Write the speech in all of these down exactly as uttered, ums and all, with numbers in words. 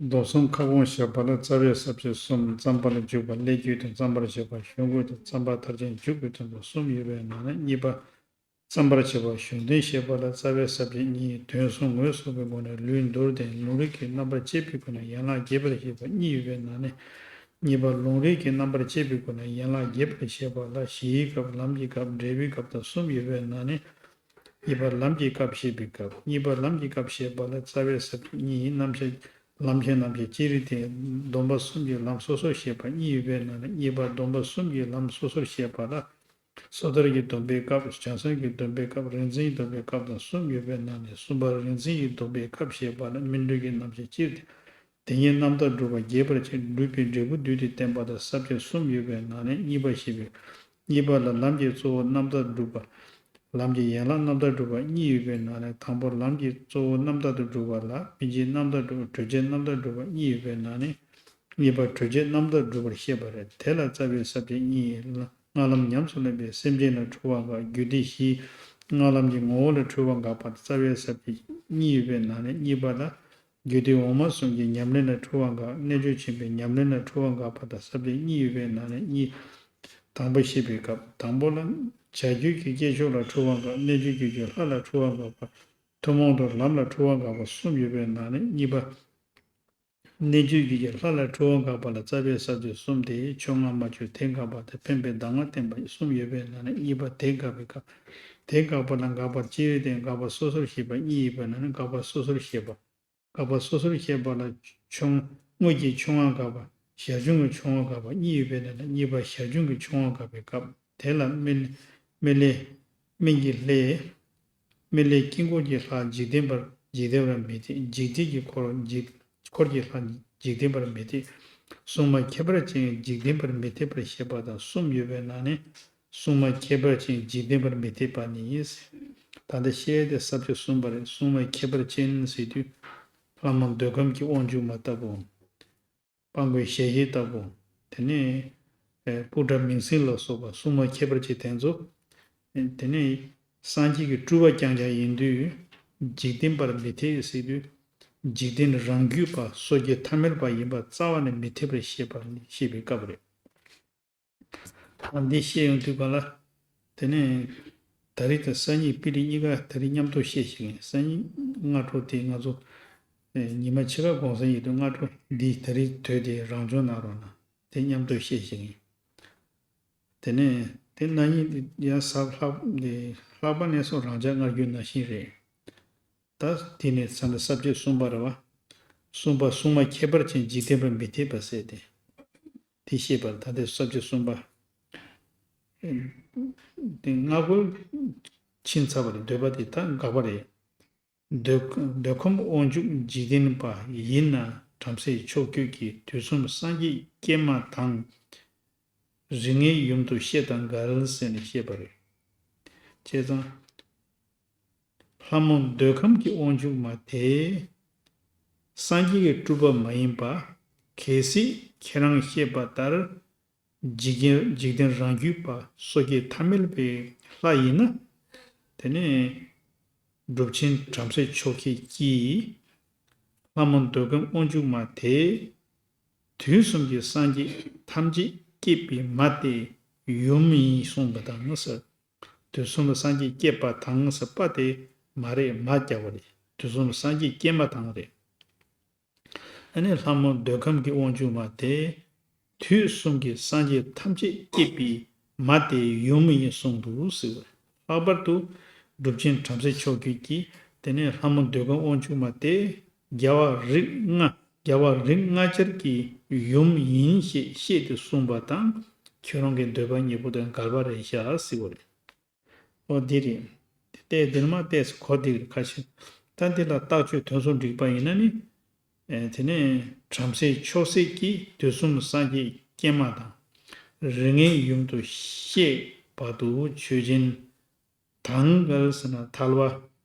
མདོ་གསུམ་ཁ་སྐོང་བཤད་པ་ལ་རྩ་བའི་ས་བཅད་གསུམ། བརྩམ་པར་འཇུག་པ་སླད་རྒྱུ་དང་། བརྩམ་པར་བྱེད་པ་གཞུང་དགོས་དང་། བརྩམ་པར་ཐལ་ཅན་འཇུག་དགོས་དང་གསུམ་ཡོད་པའི་ནང་ནས་གཉིས་པ། བརྩམ་པར་བྱེད་པ་གཞུང་དོན་བཤད་པ་ལ་རྩ་བའི་ས་བཅད་གཉིས། དོན་གསུམ་ངོས་བཟུང་བའི་སྒོ་ནས་ལུས་མདོར་བསྟན། ལུང་རིགས་ཀྱི་རྣམ་པར་དཔྱད་པའི་སྒོ་ནས་ཡན་ལག་རྒྱས་པར་བཤད་པ་གཉིས་ཡོད་པའི་ནང་ནས་གཉིས་པ། ལུང་རིགས་ཀྱི་རྣམ་པར་དཔྱད་པའི་སྒོ་ནས་ཡན་ལག་རྒྱས་པར་བཤད་པ་ལ་གཞིའི་སྐབས། ལམ་གྱི་སྐབས། འབྲས་བུའི་སྐབས་དང་གསུམ་ཡོད་པའི་ནང་ནས་གཉིས་པ། ལམ་གྱི་སྐབས་བཤད་པའི་སྐབས། གཉིས་པ། ལམ་གྱི་སྐབས་བཤད་པ་ལ་རྩ་བའི་ས་བཅད་གཉིས། རྣམ་བཤད། ལམ་ཁྱེར་རྣམ་བཤད་ཅེས་རིགས་ཏེ། སྡོམ་པ་གསུམ་གྱི་ལམ་སོ་སོར་བཤད་པ་གཉིས་ཡོད་པའི་ནང་ནས་གཉིས་པ། སྡོམ་པ་གསུམ་གྱི་ལམ་སོ་སོར་བཤད་པ་ལ། སོ་ཐར་གྱི་སྡོམ་པའི་སྐབས། བྱང་སེམས་ཀྱི་སྡོམ་པའི་སྐབས། རིག་འཛིན་གྱི་སྡོམ་པའི་སྐབས་དང་གསུམ་ཡོད་པའི་ནང་ནས་གསུམ་པ། རིག་འཛིན་གྱི་སྡོམ་པའི་སྐབས་བཤད་པ་ལ་སྨིན་གྲོལ་གྱི་རྣམ་བཤད་ཅེས་རིགས་ཏེ། དེ་ཉིད་རྣམ་དག་སྒྲུབ་པ་རྒྱས་པར་བྱེད་སྒྲུབ་པའི་འབྲས་བུ་བསྡུས་ཏེ་བསྟན་པ་དང་ས་བཅད་གསུམ་ཡོད་པའི་ནང་ནས་གཉིས་པ་བཤད་པའི། གཉིས་པ་ལ་ལམ་གྱི་གཙོ་བོ་རྣམ་དག་སྒྲུབ་པ། ལམ་གྱི་ཡན་ལག་རྣམ་དག་སྒྲུབ་པ་གཉིས་ཡོད་པའི་ནང་ནས་དང་པོ། ལམ་གྱི་གཙོ་བོ་རྣམ་དག་ཏུ་སྒྲུབ་པ་ལ་སྨིན་བྱེད་རྣམ་དག་སྒྲུབ་པ། གྲོལ་བྱེད་རྣམ་དག་སྒྲུབ་པ་གཉིས་ཡོད་པའི་ནང་ནས་གཉིས་པ། གྲོལ་བྱེད་རྣམ་དག་སྒྲུབ་པར་བཤད་པ་རེད། དེ་ལ་རྩ་བའི་ས་བཅད་གཉིས། སྔགས་ལམ་ཉམས་སུ་ལེན་པའི་སེམས་ཅན་ལ་འཁྲུལ་བ་འགག་རྒྱུད་སྡེ་བཞིའི་སྔགས་ལམ་གྱི་ངོ་བོ་ལ་འཁྲུལ་བ་འགག་པ་རྩ་བའི་ས་བཅད་གཉིས་ཡོད་པའི་ནང་ནས་གཉིས་པ་ལ། རྒྱུད་སྡེ་འོག་མ་གསུམ་གྱི་ཉམས་ལེན་ལ་འཁྲུལ་བ་འགག་རྣལ་འབྱོར་ཆེན་པོའི་ཉམས་ལེན་ལ་འཁྲུལ་བ་འགག་པ་དང་ས་བཅད་གཉིས་ཡོད་པའི་ནང་ནས་གཉིས། དང་པོ་བཤད་པའི་སྐབས། དང་པོ་ལ། བྱ་རྒྱུད་ཀྱི་སྐྱེས་མཆོག་ལ་འཁྲུལ་བ་འགག་རྣལ་འབྱོར་རྒྱུད་ཀྱི་ལྷ་ལ་འཁྲུལ་བ་འགག་པ། ཐུན་མོང་དུ་ལམ་ལ་འཁྲུལ་བ་འགག་པ་གསུམ་ཡོད་པའི་ནང་ནས་གཉིས་པ། རྣལ་འབྱོར་རྒྱུད་ཀྱི་ལྷ་ལ་འཁྲུལ་བ་འགག་པ་ལ་རྩ་བའི་ས་བཅད་གསུམ་སྟེ། ཆོས་སྔ་མ་བཅུ། དེ་འགགས་པ་དང་ཕན་པའི་གདམས་ངག་བསྟན་པ་གསུམ་ཡོད་པའི་ནང་ནས་གཉིས་པ། དེ་འགགས་པའི་སྐབས། དེ་འགགས་པ་ལ་འགག་པར་ཅེས་རིགས་ཏེ། འགག་པ་སོ་སོར་བཤད་པ་གཉིས་ཡོད་པའི་ནང་ནས་འགག་པ་སོ་སོར་བཤད་པ། འགག་པ་སོ་སོར་བཤད་པ་ལ་ཆུང་། དངོས་ཀྱི་ཆུང་བ་འགག་པ། ཞར་བྱུང་གི་ཆུང་བ་འགག་པ་གཉིས་ཡོད་པའི་ནང་ནས་གཉིས་པ། ཞར་བྱུང་གི་ཆུང་བ་འགག་པའི་སྐབས། དེ་ལ་སྨིན། སྨིན་བླའི། སྨིན་གྱི་བླའི། སྨིན་བླའི་དཀྱིལ་འཁོར་གྱི་ལྷ་འཇིག་རྟེན་པར་འཇིག་རྟེན་པར་མི་འཐད། འཇིག་རྟེན་གྱི་འཁོར། འཇིག་འཁོར་གྱི་ལྷ་འཇིག་རྟེན་པར་མི་འཐད། སྲུང་མ་ཁྱད་པར་ཅན་འཇིག་རྟེན་པར་མི་འཐད་པར་བཤད་པ་དང་གསུམ་ཡོད་པའི་ནང་ནས། སྲུང་མ་ཁྱད་པར་ཅན་འཇིག་རྟེན་པར་མི་འཐད་པ་ནི། ད་ལྟ་བཤད་དེ་ས་བཅད་གསུམ་པ་རེད། སྲུང་མ་ཁྱད་པར་ཅན་ཟེར་དུས། ལྷ་མོ་འདོད་ཁམས་ཀྱི་དབང་ཕྱུག་མ་ལྟ་བུ། སྤང་པོའི་ཞལ་ཤེས་ལྟ་བུ། དེ་ནས། ཨེ། སྤུ་ཊ་མིང་སྲིང་ལ་སོགས་པ་སྲུང་མ་ཁྱད་པར་ཅན་དེ་ཚོ། ཨེ། དེ་ནས། སངས་རྒྱས་ཀྱི་སྤྲུལ་པ་རྐྱང་རྐྱང་ཡིན་དུས། འཇིག་རྟེན་པར་མི་འཐད་ཟེར་དུས། འཇིག་རྟེན་རང་རྒྱུད་པ་སོ་སྐྱེ་ཐ་མལ་པ་ཡིན་པ་རྩ་བ་ནས་མི་འཐད་པར་བཤད་པ་ནི་བཤད་པའི་སྐབས་རེད། ད་འདི་བཤད་ཡོང་དུས་ག་ལ། དེ་ནས་ད་རེས་དང་སང་ཉིན་པི་རི་གཉིས་ཀ་ད་རེས་མཉམ་དུ་བཤད་ཤིག་ཡིན། སང་ཉིན་སྔ་དྲོ་དེ་ང་ཚོ་ཉི་མ་ཕྱེད་ཀ་གུང་སེང་ཡིན་དུས་སྔ་དྲོ་འདི་ད་རེས་དོད་དེ་རང་སྦྱོང་གནང་རོགས་གནང་། དེ་མཉམ་དུ་བཤད་ཤིག་ཡིན། དེ་ནས་དེ་ན་ནིང་ཡང་ས་ལྷག་དེ་ལྷག་པ་ནས་སོ་རང་འཇགས་སྔར་རྒྱུ་ནང་བཞིན་རེད། ད་དེ་ནས་ས་འདི་ས་བཅད་གསུམ་པ་རེད་བ། གསུམ་པ་སྲུང་མ་ཁྱད་པར་ཅན་འཇིག་རྟེན་པར་མི་འཐད་པ་ཟེར་ཏེ། དེ་བཤད་པར་ད་ལྟའི་ས་བཅད་གསུམ་པ། དེ་སྔ་རྒོལ་ཕྱིན་ཚར་བ་རེད། འདོད་པ་དེ་ད་འགག་པ་རེད། འདོད་འདོད་ཁམས་དབང་ཕྱུག་འཇིག་རྟེན་པ་ཡིན་ན་བྲམ་ཟེ་མཆོག་ཁྱོད་ཀྱིས་དུས་གསུམ་སངས་རྒྱས་སྐྱེས་མ་དང་། རིགས་ངན་ཡུམ་དུ་བཤད་དང་འགལ་ཟེར་ནས་བཤད་པ་རེད། བྱས་ཙང་། ལྷ་མོ་འདོད་ཁམས་ཀྱི་དབང་ཕྱུག་མ་དེ། སངས་རྒྱས་ཀྱི་སྤྲུལ་པ་མ་ཡིན་པ། གལ་སྲིད་ཁྱེད་རང་བཤད་པ་ལྟར། འཇིག་རྟེན་འཇིག་རྟེན་རང་རྒྱུད་པ་སོ་སྐྱེ་ཐ་མལ་པའི་ལྷ་ཡིན་ན། དེ་ནས་སྒྲུབ་ཆེན་བྲམ་ཟེ་མཆོག་ཁྱེད་ཀྱིས། ལྷ་མོ་འདོད་ཁམས་དབང་ཕྱུག་མ་དེ། དུས་གསུམ་གྱི་སངས་རྒྱས་ཐམས་ཅད་སྐྱེད་པའི་མ་དེ་ཡུམ་ཡིན་གསུངས་པ་དང་ཟེར། དུས་གསུམ་སངས་རྒྱས་སྐྱེས་པ་དང་ཟེར་པ་དེ་མ་རེད། མ་རྒྱག་པ་རེད། དུས་གསུམ་སངས་རྒྱས་སྐྱེས་མ་དང་རེད། ཨ་ནི་ལྷ་མོ་འདོད་ཁམས་ཀྱི་དབང་ཕྱུག་མ་དེ། དུས་གསུམ་གྱི་སངས་རྒྱས་ཐམས་ཅད་སྐྱེད་པའི་མ་དེ་ཡུམ་ཡིན་གསུངས་འདུག་ཟེར་བ། ལྷག་པར་དུ་སྒྲུབ་ཆེན་བྲམ་ཟེ་མཆོག་ཁྱོད་ཀྱིས་དེ་ནས་ལྷ་མོ་འདོད་ཁམས་དབང་ཕྱུག་མ་དེ་རྒྱལ་བ་རིགས་ལྔ། རྒྱལ་བ་རིགས་ལྔ་ཆར་གྱི་ཡུམ་ཡིན་ཞེས་བཤད་དེ་གསུངས་པ་དང་། ཁྱོད་རང་གི་འདོད་པ་གཉིས་པོ་དང་འགལ་བ་རེད་ཤག་ཟེར་བ་རེད། ཨོ་འདི་རེད། དེ་ལྟས་འདིར་མ་བལྟས་སུ་གོ་འདི་རེད་ཁ་ཤས། ད་འདི་ལ་རྟགས་ཆོས་དོན་གསུམ་འགྲིག་པ་ཡིན་ན་ནི། ཨེ་དེ་ནས་བྲམ་ཟེ་མཆོག་སྲེད་ཀྱིས་དུས་གསུམ་སངས་རྒྱས་སྐྱེས་མ་དང་། རིགས་ངན་ཡུམ་དུ་བཤད་པ་དུ་ཆོས་ཅན། དང་འགལ་ཟེར་ན་ཐལ་བ།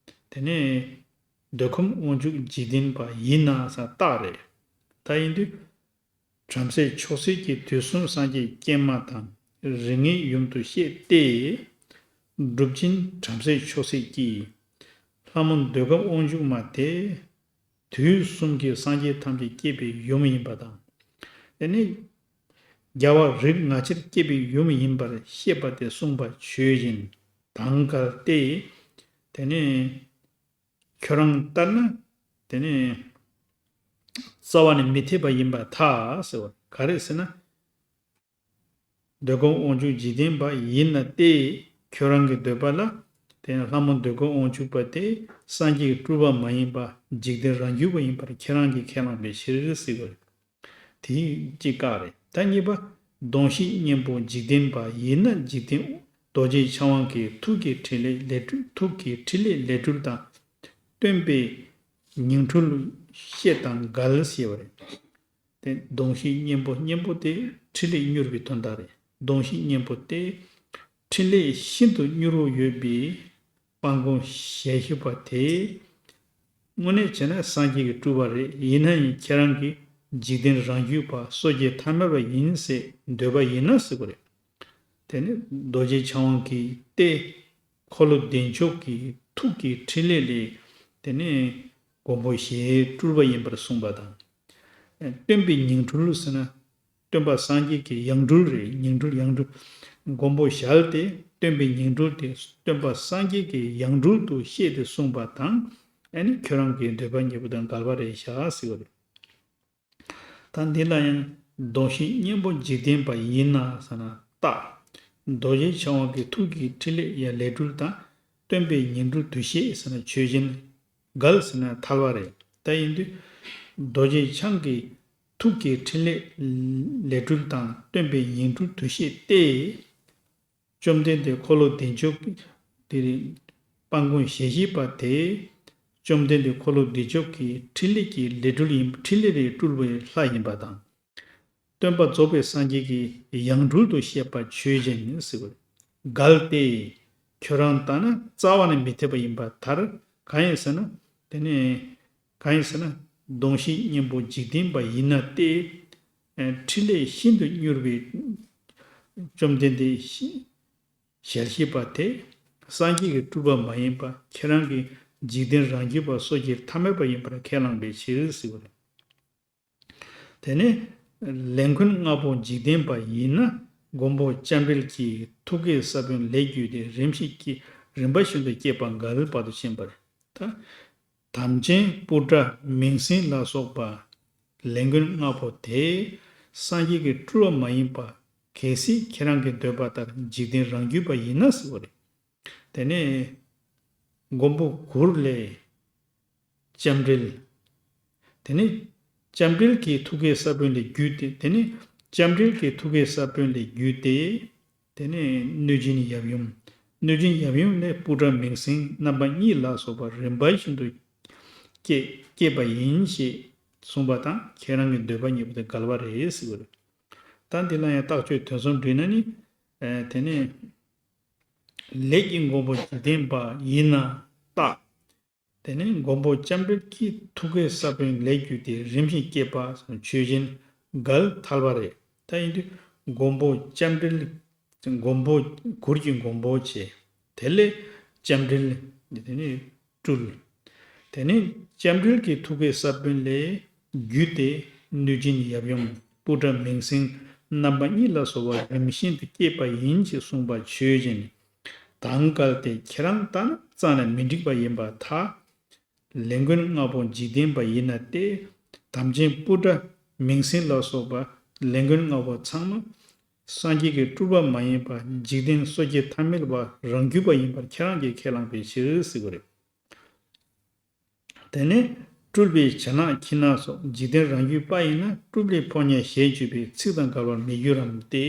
དེ་ནས་འདོད་ཁམས་དབང་ཕྱུག་འཇིག་རྟེན་པ་ཡིན་ན་ཟེར་རྟགས་རེད། ད་ཡིན་དུས། བྲམ་ཟེ་མཆོག་སྲེད་ཀྱིས་དུས་གསུམ་སངས་རྒྱས་སྐྱེས་མ་དང་། རིགས་ངན་ཡུམ་དུ་བཤད་དེ། སྒྲུབ་ཆེན་བྲམ་ཟེ་མཆོག་སྲེད་ཀྱིས། ལྷ་མོ་འདོད་ཁམས་དབང་ཕྱུག་མ་དེ། དུས་གསུམ་གྱི་སངས་རྒྱས་ཐམས་ཅད་སྐྱེད་པའི་ཡུམ་ཡིན་པ་དང་། དེ་ནས་རྒྱལ་བ་རིགས་ལྔ་ཆར་སྐྱེད་པའི་ཡུམ་ཡིན་པར་ཤེས་པ་དེ་གསུངས་པ་ཆོས་ཅན། དང་གལ་ཏེ། དེ་ནས་ཁྱོད་རང་ལྟར་ན། དེ་ནས་རྩ་བ་ནས་མི་འཐད་པ་ཡིན་པར་ཐལ་ཟེར་བ་ག་རེ་ཟེར་ན། འདོད་ཁམས་དབང་ཕྱུག་འཇིག་རྟེན་པ་ཡིན་ན་སྟེ། ཁྱོད་རང་གི་འདོད་པ་ལ། དེ་ནི་ལྷ་མོ་འདོད་ཁམས་དབང་ཕྱུག་པ་དེ་སངས་རྒྱས་ཀྱི་སྤྲུལ་པ་མ་ཡིན་པ་འཇིག་རྟེན་རང་རྒྱུད་པ་ཡིན་པར་ཁྱེད་རང་གིས་ཁས་བླངས་པའི་ཕྱིར་ཟེར་བ་རེད། དེ་གཅིག་བཀག་རེད། ད་གཉིས་པ། གདོང་བཞི་གཉེན་པོ་འཇིག་རྟེན་པ་ཡིན་ན། འཇིག་རྟེན་རྡོ་རྗེ་འཆང་དབང་གི་ཐུགས་ཀྱི་ཕྲིན་ལས་ལས་སྤྲུལ། ཐུགས་ཀྱི་ཕྲིན་ལས་ལས་སྤྲུལ་དང་། སྟོན་པའི་ཉིང་སྤྲུལ་བཤད་དང་འགལ་ཟེར་བ་རེད། དེ་གདོང་བཞི་གཉེན་པོ། གཉེན་པོ་དེ་ཕྲིན་ལས་མྱུར་བའི་དོན་དག་རེད། གདོང་བཞི་གཉེན་པོ་དེ་ཕྲིན་ལས་ཤིན་ཏུ་མྱུར་བོ་ཡོད་པའི་སྤང་སྐུང་ཞལ་བཞི་པ་དེ། དངོས་གནས་བྱས་ན་སངས་རྒྱས་ཀྱི་སྤྲུལ་པ་རེད། ཡིན་ན་ཡང་ཁྱེད་རང་གིས་འཇིག་རྟེན་རང་རྒྱུད་པ་སོ་སྐྱེ་ཐ་མལ་པ་ཡིན་ཟེར་འདོད་པ་ཡིན་ན་ཟེར་བ་རེད། དེ་ནི་རྡོ་རྗེ་འཆང་དབང་གི་ཏེ། འཁོར་ལོ་བདེ་མཆོག་གི་ཐུགས་ཀྱི་ཕྲིན་ལས་ལས། དེ་ནི་མགོན་པོ་ཞལ་སྤྲུལ་པ་ཡིན་པར་གསུངས་པ་དང་། སྟོན་པའི་ཉིང་སྤྲུལ་ཟེར་ན། སྟོན་པ་སངས་རྒྱས་ཀྱི་ཡང་སྤྲུལ་རེད། ཉིང་སྤྲུལ་ཡང་སྤྲུལ། མགོན་པོ་ཞལ་ཏེ་སྟོན་པའི་ཉིང་སྤྲུལ་ཏེ་སྟོན་པ་སངས་རྒྱས་ཀྱི་ཡང་སྤྲུལ་དུ་བཤད་དེ་གསུངས་པ་དང་། ཨ་ནི་ཁྱོད་རང་གི་འདོད་པ་གཉིས་པོ་དང་འགལ་བ་རེད་ཤག་ཟེར་བ་རེད། ད་འདི་ལ་ཡང་གདོང་བཞི་གཉེན་པོ་འཇིག་རྟེན་པ་ཡིན་ན་ཟེར་ན་རྟགས། རྡོ་རྗེ་འཆང་དབང་གི་ཐུགས་ཀྱི་ཕྲིན་ལས་ཡང་ལས་སྤྲུལ་དང་སྟོན་པའི་ཉིང་སྤྲུལ་དུ་བཤད་ཟེར་ན་ཆོས་ཅན། འགལ་ཟེར་ན་ཐལ་བ་རེད། ད་ཡིན་དུས་རྡོ་རྗེ་འཆང་གི་ཐུགས་ཀྱི་ཕྲིན་ལས་ལས་སྤྲུལ་དང་སྟོན་པའི་ཉིང་སྤྲུལ་དུ་བཤད་དེ། བཅོམ་ལྡན་འདས་འཁོར་ལོ་བདེ་མཆོག་གི་དེ་རིང་སྤང་སྐུང་ཞལ་བཞི་པ་དེ། བཅོམ་ལྡན་འདས་འཁོར་ལོ་བདེ་མཆོག་གི་ཕྲིན་ལས་ཀྱི་ལས་སྤྲུལ་ཡིན། ཕྲིན་ལས་ལས་སྤྲུལ་པའི་ལྷ་ཡིན་པ་དང་། སྟོན་པ་རྫོགས་པའི་སངས་རྒྱས་ཀྱི་ཡང་སྤྲུལ་དུ་བཤད་པ་ཆོས་ཅན་ཟེར་བ། འགལ་ཏེ། ཁྱོད་རང་ལྟར་ན་རྩ་བ་ནས་མི་འཐད་པ་ཡིན་པར་ཐལ། གང་ཡིན་ཟེར་ན། དེ་ནི། གང་ཡིན་ཟེར་ན། གདོང་བཞི་གཉེན་པོ་འཇིག་རྟེན་པ་ཡིན་ན་སྟེ། ཨ་ཕྲིན་ལས་ཤིན་ཏུ་མྱུར་བའི་བཅོམ་ལྡན་འདས་ཞལ་བཞི་པ་དེ་སངས་རྒྱས་ཀྱི་སྤྲུལ་པ་མ་ཡིན་པ་ཁྱེད་རང་གིས་འཇིག་རྟེན་རང་རྒྱུད་པ་སོ་སྐྱེ་ཐ་མལ་པ་ཡིན་པར་ཁས་བླངས་པའི་ཕྱིར་ཟེར་བ་རེད། དེ་ནས་ལས་མགོན་ལྔ་པོ་འཇིག་རྟེན་པ་ཡིན་ན་མགོན་པོ་ལྕམ་དྲལ་གྱི་ཐུགས་ཀའི་ས་བོན་ལས་བརྒྱུད་དེ་རིམ་བཞིན་སྐྱེ་རིམ་པ་བཞིན་དུ་སྐྱེས་པ་འགལ་བར་དུ་ཕྱིན་པ་རེད། ད། དམ་ཅན་པུ་ཏྲ་མིང་སྲིང་ལ་སོགས་པ་ལས་མགོན་ལྔ་པོ་དེ་སངས་རྒྱས་ཀྱི་སྤྲུལ་པ་མ་ཡིན་པ་གལ་སྲིད་ཁྱེད་རང་གི་འདོད་པ་ལྟར་འཇིག་རྟེན་རང་རྒྱུད་པ་ཡིན་ན་ཟེར་བ་རེད། དེ་ནས་མགོན་པོ་གུར་ལས་ལྕམ་དྲལ། དེ་ནས་ལྕམ་དྲལ་གྱི་ཐུགས་ཀའི་ས་བོན་ལས་བརྒྱུད་དེ། དེ་ནས་ལྕམ་དྲལ་གྱི་ཐུགས་ཀའི་ས་བོན་ལས་བརྒྱུད་དེ། དེ་ནས་གནོད་སྦྱིན་ཡབ་ཡུམ། གནོད་སྦྱིན་ཡབ་ཡུམ་ལས་པུ་ཏྲ་མིང་སྲིང་རྣམ་པ་གཉིས་ལ་སོགས་པ་རིམ་པ་བཞིན་དུ་སྐྱེ་སྐྱེས་པ་ཡིན་ཞེས་གསུངས་པ་དང་ཁྱེད་རང་གི་འདོད་པ་གཉིས་པོ་དེ་འགལ་བ་རེད་ཟེར་བ་རེད། ད་འདི་ལ་ཡང་རྟགས་ཆོས་དོན་གསུམ་བསྒྲིལ་ན་ནི། ཨ་དེ་ནས་ལས་ཀྱི་མགོན་པོ་འཇིག་རྟེན་པ་ཡིན་ན་རྟགས། དེ་ནས་མགོན་པོ་ལྕམ་དྲལ་གྱི་ཐུགས་ཀའི་ས་བོན་ལས་བརྒྱུད་དེ་རིམ་བཞིན་སྐྱེས་པ་ཆོས་ཅན། འགལ་ཐལ་བ་རེད། ད་ཡིན་དུས་མགོན་པོ་ལྕམ་དྲལ། མགོན་པོ་གུར་གྱི་མགོན་པོ་བྱས། དེ་ལས་ལྕམ་དྲལ་དེ་ནས་སྤྲུལ། དེ་ནས་ལྕམ་དྲལ་གྱི་ཐུགས་ཀའི་ས་བོན་ལས་བརྒྱུད་དེ་གནོད་སྦྱིན་ཡབ་ཡུམ་པུ་ཏྲ་མིང་སྲིང་རྣམ་པ་གཉིས་ལ་སོགས་པ་རིམ་བཞིན་དུ་སྐྱེས་པ་ཡིན་ཞེས་གསུངས་པ་ཆོས་ཅན། དང་འགལ་ཏེ་ཁྱེད་རང་ལྟར་ན་རྩ་ནས་མི་འགྲིག་པ་ཡིན་པར་ཐལ། ལས་མགོན་ལྔ་པོ་འཇིག་རྟེན་པ་ཡིན་ན་སྟེ། དམ་ཅན་པུ་ཏྲ་མིང་སྲིང་ལ་སོགས་པ་ལས་མགོན་ལྔ་པོ་ཚང་མ་སངས་རྒྱས་ཀྱི་སྤྲུལ་པ་མ་ཡིན་པ་འཇིག་རྟེན་སོ་སྐྱེ་ཐ་མལ་པ་རང་རྒྱུད་པ་ཡིན་པར་ཁྱེད་རང་གིས་ཁས་བླངས་པའི་ཕྱིར་ཟེར་བ་རེད། དེ་ནས་སྤྲུལ་པའི་བྱ་ནག་ཁྱི་ནག་སོགས་འཇིག་རྟེན་རང་རྒྱུད་པ་ཡིན་ན་སྤྲུལ་པའི་ཕོ་ཉ་ཞེས་བརྗོད་པའི་ཚིག་དང་འགལ་བར་མི་འགྱུར་རམ་སྟེ།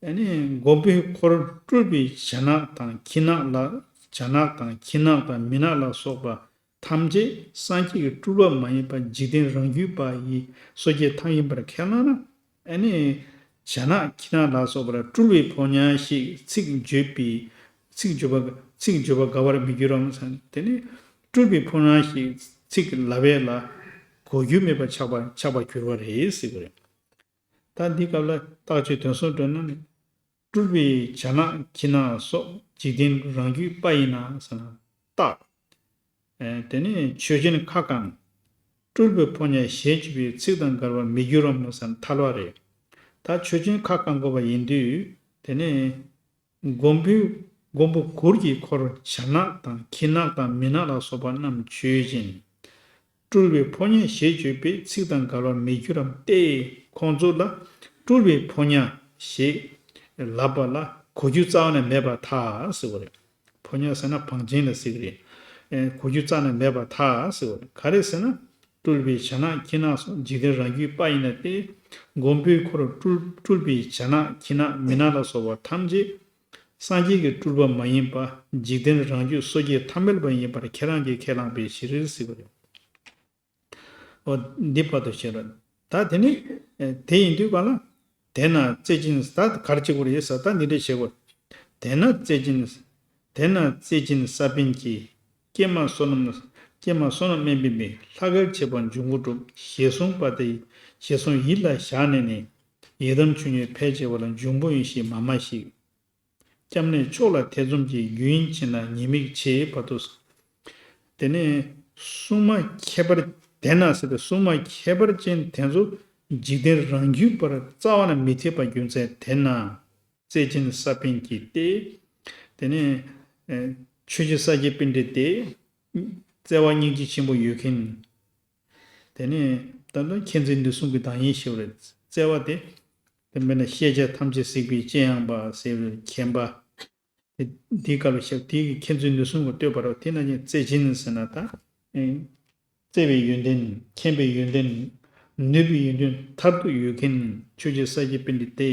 ཨ་ནི་མགོན་པོའི་འཁོར་སྤྲུལ་པའི་བྱ་ནག་དང་ཁྱི་ནག་ལ། བྱ་ནག་དང་ཁྱི་ནག་དང་མི་ནག་ལ་སོགས་པ་ཐམས་ཅད་སངས་རྒྱས་ཀྱི་སྤྲུལ་པ་མ་ཡིན་པ་འཇིག་རྟེན་རང་རྒྱུད་པ་ཡི་སོ་སྐྱེ་ཐ་ཡིན་པར་ཁས་བླངས་ན། ཨ་ནི་བྱ་ནག་ཁྱི་ནག་ལ་སོགས་པར་སྤྲུལ་པའི་ཕོ་ཉ་ཞེས་ཚིག་བརྗོད་པའི་ཚིག་བརྗོད་པ་ཚིག་བརྗོད་པ་འགལ་བར་མི་འགྱུར་རམ་ཟེར་ན། དེ་ནི་སྤྲུལ་པའི་ཕོ་ཉ་ཞེས་ཚིག་ལབ་པ་ལ་གོ་རྒྱུ་མེད་པ་ཆགས་པ་ཆགས་པར་འགྱུར་བ་རེད་ཟེར་བ་རེད། ད་འདི་སྐབས་ལ་རྟགས་ཆོས་དོན་གསུམ་བསྒྲིལ་ན་ནི། སྤྲུལ་པའི་བྱ་ནག་ཁྱི་ནག་སོགས་འཇིག་རྟེན་རང་རྒྱུད་པ་ཡིན་ན་ཟེར་ན་རྟགས། ཨེ་དེ་ནས་ཆོས་ཅན་ཁ་བསྐང་ སྤྲུལ་པའི་ཕོ་ཉ་ཞེས་བརྗོད་པའི་ཚིག་དང་འགལ་བར་མི་འགྱུར་རམ་ཟེར་ན་ཐལ་བ་རེད། ད་ཆོས་ཅན་ཁ་བསྐང་དགོས་པ་ཡིན་དུས་དེ་ནས། མགོན་པོའི་མགོན་པོ་གུར་གྱི་འཁོར་བྱ་ནག་དང་ཁྱི་ནག་དང་མི་ནག་ལ་སོགས་པ་རྣམས་ཆོས་ཅན། སྤྲུལ་པའི་ཕོ་ཉ་ཞེས་བརྗོད་པའི་ཚིག་དང་འགལ་བར་མི་འགྱུར་རམ་སྟེ། ཁོང་ཚོ་ལ་སྤྲུལ་པའི་ཕོ་ཉ་ཞེས་ལབ་པ་ལ་གོ་རྒྱུ་རྩ་བ་ནས་མེད་པར་ཐལ་ཟེར་བ་རེད། ཕོ་ཉ་ཟེར་ན་བང་ཆེན་ལ་ཟེར་གི་རེད། ཨེ་གོ་རྒྱུ་རྩ་ནས་མེད་པར་ཐལ་ཟེར་བ་རེད། ག་རེ་ཟེར་ན། སྤྲུལ་པའི་བྱ་ནག་ཁྱི་ནག་སོགས་འཇིག་རྟེན་རང་རྒྱུད་པ་ཡིན་ན་སྟེ། མགོན་པོའི་འཁོར་སྤྲུལ་སྤྲུལ་པའི་བྱ་ནག་ཁྱི་ནག་མི་ནག་ལ་སོགས་པ་ཐམས་ཅད་སངས་རྒྱས་ཀྱི་སྤྲུལ་པ་མ་ཡིན་པ་འཇིག་རྟེན་རང་རྒྱུད་སོ་སྐྱེ་ཐ་མལ་པ་ཡིན་པར་ཁྱེད་རང་གིས་ཁས་བླངས་པའི་ཕྱིར་ཟེར་བ་རེད། འོ་འདི་བར་དུ་བཤད་རོགས། ད་དེ་ནི་དེ་ཡིན་དུས་ག་ལ། དེས་ན་བརྩེ་ཆེན་ད་ག་རེ་བྱེད་དགོས་རེད་ཟེར་ད་འདི་འདྲ་བྱེད་དགོས། དེས་ན་བརྩེ་ཆེན། དེས་ན་བརྩེ་ཆེན་ས་པཎ་གྱིས། ཀྱེ་མ་བསོད་ནམས། ཀྱེ་མ་བསོད་ནམས་དམན་པའི་མི། ལྷ་སྐལ་བྱེད་པར་འབྱུང་པོ་སྒྲུབ། ཞེས་གསུངས་པ་དེ། ཞེས་གསུངས་ཡིད་ལ་བཞག་ནས་ནི། ཡི་དམ་ཆོས་སྐྱོང་ཕལ་ཆེ་བ་ལ་འབྱུང་པོ་ཡིན་ཞེས་མ་སྨྲ་ཞིག། སྐྱབས་གནས་མཆོག་ལ་ཐེ་ཚོམ་གྱི། རྒྱུ་ཡིན་ཕྱིར་ན་ཉེས་དམིགས་ཆེ་བར་དུ། དེ་ནས་སྲུང་མ་ཁྱད་པར་དེ་ན་ཟེར་ཏེ་སྲུང་མ་ཁྱད་པར་ཅན་དེ་ཚོ་འཇིག་རྟེན་རང་རྒྱུད་པར་རྩ་བ་ནས་མི་འཐད་པ་རྒྱུ་མཚན་དེ་ན། བརྩེ་ཆེན་ས་པཎ་གྱིས་ཏེ། དེ་ནས་ཆོས་རྗེ་ས་སྐྱ་པཎྜི་ཏས་བརྩེ་བ་སྙིང་རྗེ་ཆེན་པོ་ཡོད་མཁན། དེ་ནས་ད་དུང་མཁྱེན་བརྩེ་ནུས་གསུམ་གྱི་བདག་ཉིད་ཞེས་པ་རེད། བརྩེ་བ་དེ། དེ་མིན་ན་ཤེས་བྱ་ཐམས་ཅད་གཟིགས་པའི་སྤྱན་ཡངས་པ་ཟེར་བའི་མཁྱེན་པ། དེ་འདིའི་སྐབས་ལ་བཤད་དེའི་མཁྱེན་བརྩེ་ནུས་གསུམ་གྱི་བསྟོད་པ་རེད། དེ་ན་ཀྱང་བརྩེ་ཆེན་ཟེར་ན་ད། བརྩེ་བའི་ཡོན་ཏན་མཁྱེན་པའི་ཡོན་ཏན། ནུས་པའི་ཡོན་ཏན་མཐར་ཐུག་ཡོད་མཁན་ཆོས་རྗེ་ས་སྐྱ་པཎྜི་ཏས་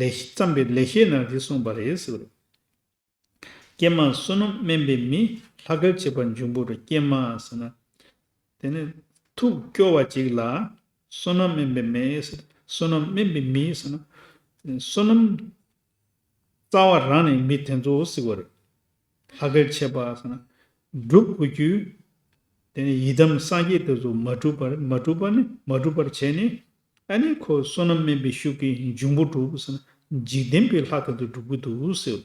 ལེགས་བརྩམས་པའི་ལེགས་བཤད་ནང་འདི་གསུངས་པ་རེད་ཟེར་བ་རེད། ཀྱེ་མ་བསོད་ནམས་དམན་པའི་མི། ལྷ་སྐལ་བྱེད་པར་འབྱུང་པོ་སྒྲུབ། ཀྱེ་མ་ཟེར་ན། དེ་ནི་ཐུགས་སྐྱོ་བ་ཅིག་ལ་བསོད་ནམས་དམན་པའི་མི་ཟེར། བསོད་ནམས་དམན་པའི་མི་ཟེར་ན། བསོད་ནམས་རྩ་བ་རང་ནས་མི་དེ་ཚོ་ཟེར་བ་རེད། ལྷ་སྐལ་བྱེད་པ་ཟེར་ན། སྒྲུབ་དགོས་རྒྱུ། དེ་ནི་ཡི་དམ་སངས་རྒྱས་དེ་ཚོ་མ་གྲུབ་པར་མ་གྲུབ་པ་ནི་མ་གྲུབ་པར་བྱས་ནས། ཨ་ནི་ཁོ་བསོད་ནམས་དམན་པའི་ཤུགས་ཀྱིས་འབྱུང་པོ་སྒྲུབ་ཟེར་ན། འཇིག་རྟེན་པའི་ལྷ་དེ་ཚོ་སྒྲུབ་ཀྱི་འདུག་ཟེར།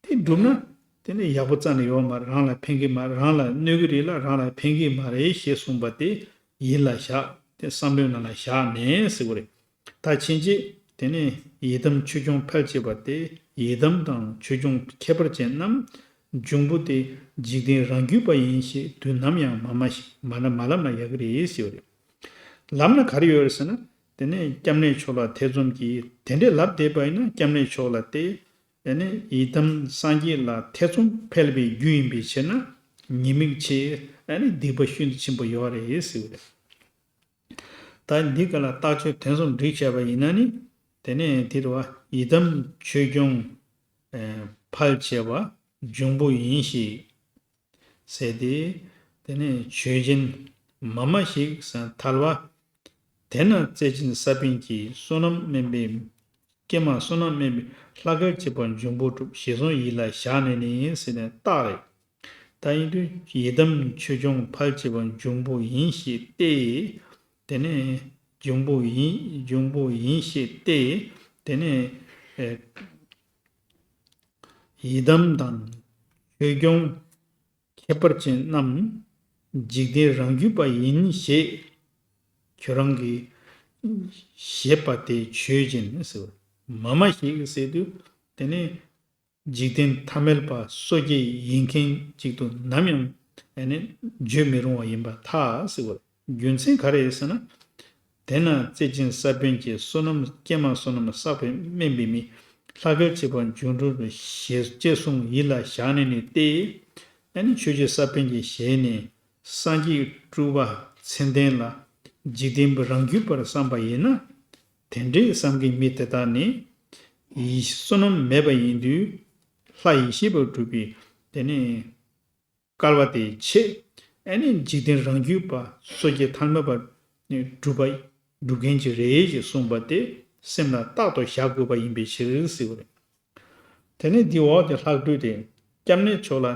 དེ་བསྒྲུབས་ན། དེ་ནི་ཡག་པོ་རྩ་ནས་ཡོད་མ་རེད། རང་ལ་ཕན་གྱི་མ་རེད། རང་ལ་གནོད་ཀྱི་རེད་ལ་རང་ལ་ཕན་གྱི་མ་རེད་ཞེས་གསུངས་པ་དེ་ཡིད་ལ་བཞག་དེ་བསམ་བློའི་ནང་ལ་བཞག་ནས་ཟེར་བ་རེད། ད་ཕྱིན་ཆད་དེ་ནི་ཡི་དམ་ཆོས་སྐྱོང་ཕལ་ཆེ་བ་སྟེ། ཡི་དམ་དང་ཆོས་སྐྱོང་ཁྱད་པར་ཅན་རྣམས་འབྱུང་པོ་སྟེ་འཇིག་རྟེན་རང་རྒྱུད་པ་ཡིན་ཞེས་དུས་ནམ་ཡང་མ་སྨྲ་ཞིག། མ་ན་མ་ལབ་ན་ཡག་གི་རེད་ཟེར་བ་རེད། ལབ་ན་ག་རེ་ཡོད་རེད་ཟེར་ན། དེ་ནས་སྐྱབས་གནས་མཆོག་ལ་ཐེ་ཚོམ་གྱིས། དེ་འདྲས་ལབ་བསྡད་པ་ཡིན་ན་སྐྱབས་གནས་མཆོག་ལ་སྟེ། ཨ་ནི་ཡི་དམ་སངས་རྒྱས་ལ་ཐེ་ཚོམ་འཕེལ་བའི་རྒྱུ་ཡིན་པའི་ཕྱིར་ན་ཉེས་དམིགས་ཆེ། ཨ་ནི་སྡིག་པ་ཤིན་ཏུ་ཆེན་པོ་ཡོད་རེད་ཟེར་བ་རེད། ད་འདི་ག་ལ་རྟགས་ཆོས་དོན་གསུམ་བསྒྲིགས་བྱས་པ་ཡིན་ན་ནི། དེ་ནས་འདིར་བ་ཡི་དམ་ཆོས་སྐྱོང་ཕལ་ཆེ་བ་འབྱུང་པོ་ཡིན་ཞེས་ཟེར་ཏེ། དེ་ནས་ཆོས་ཅན་མ་སྨྲ་ཞིག་ཟེར་ཐལ་བ། དེས་ན་བརྩེ་ཆེན་ས་པཎ་གྱིས། བསོད་ནམས་དམན་པའི། ཀྱེ་མ་བསོད་ནམས་དམན་པའི། ལྷ་སྐལ་བྱེད་པར་འབྱུང་པོ་སྒྲུབ། ཞེས་གསུངས་ཡིད་ལ་བཞག་ནས་ནི་ཟེར་ནས་རྟགས་རེད། ད་ཡིན་དུས་ཡི་དམ་ཆོས་སྐྱོང་ཕལ་ཆེ་བ་འབྱུང་པོ་ཡིན་ཞེས་ཏེ། དེ་ནས་འབྱུང་པོ་ཡིན། འབྱུང་པོ་ཡིན་ཞེས་ཏེ། དེ་ནས་ཡི་དམ་དང་ཆོས་སྐྱོང་ཁྱད་པར་ཅན་རྣམས་འཇིག་རྟེན་རང་རྒྱུད་པ་ཡིན་ཞེས་ཁྱོད་རང་གིས་བཞེད་པ་དེ་ཆོས་ཅན་ཟེར། མ་སྨྲ་ཞིག་ཟེར་དུས་དེ་ནི་འཇིག་རྟེན་ཐ་མལ་པ་སོ་སྐྱེ་ཡིན་མཁན་ཅིག་ཏུ་ནམ་ཡང་ཨ་ནི་བརྗོད་མི་རུང་བ་ཡིན་པར་ཐལ་ཟེར་བ་རེད། རྒྱུ་མཚན་ག་རེ་ཡིན་ཟེར་ན། དེས་ན་བརྩེ་ཆེན་ས་པཎ་གྱིས། བསོད་ནམས་ཀྱེ་མ་བསོད་ནམས་བསགས་པའི་དམན་པའི་མི། ལྷ་སྐལ་བྱེད་པར་འབྱུང་གྲུབ་ཞེས་ཅེས་གསུངས་ཡིད་ལ་བཞག་ནས་ནི་སྟེ། ཨ་ནི་ཆོས་རྗེ་ས་པཎ་གྱི་ཞལ་ནས་སངས་རྒྱས་སྤྲུལ་པ་མཚན་ལྡན་ལ་འཇིག་རྟེན་པ་རང་རྒྱུད་པར་བསམ་པ་ཡིན་ན། དེ་འདྲའི་བསམ་གྱི་མི་དེ་དག་ནི་ཡིད་བསོད་ནམས་མེད་པ་ཡིན་དུས་ལྷ་ཡེ་ཤེས་པ་སྒྲུབ་པའི་དེ་ནི་སྐལ་བ་དེ་ཆེ། ཨ་ནི་འཇིག་རྟེན་རང་རྒྱུད་པ་སོ་སྐྱེ་ཐ་མལ་པ་ནི་སྒྲུབ་པ་སྒྲུབ་མཁན་ཅིག་རེད་ཅེས་གསུངས་པ་དེ་སེམས་ལ་རྟག་ཏུ་བཞག་དགོས་པ་ཡིན་པའི་ཕྱིར་ཟེར་བ་རེད། དེ་ནས་འདི་འོག་གི་ལྷག་སྤྲོས་དེ། སྐྱབས་གནས་མཆོག་ལ་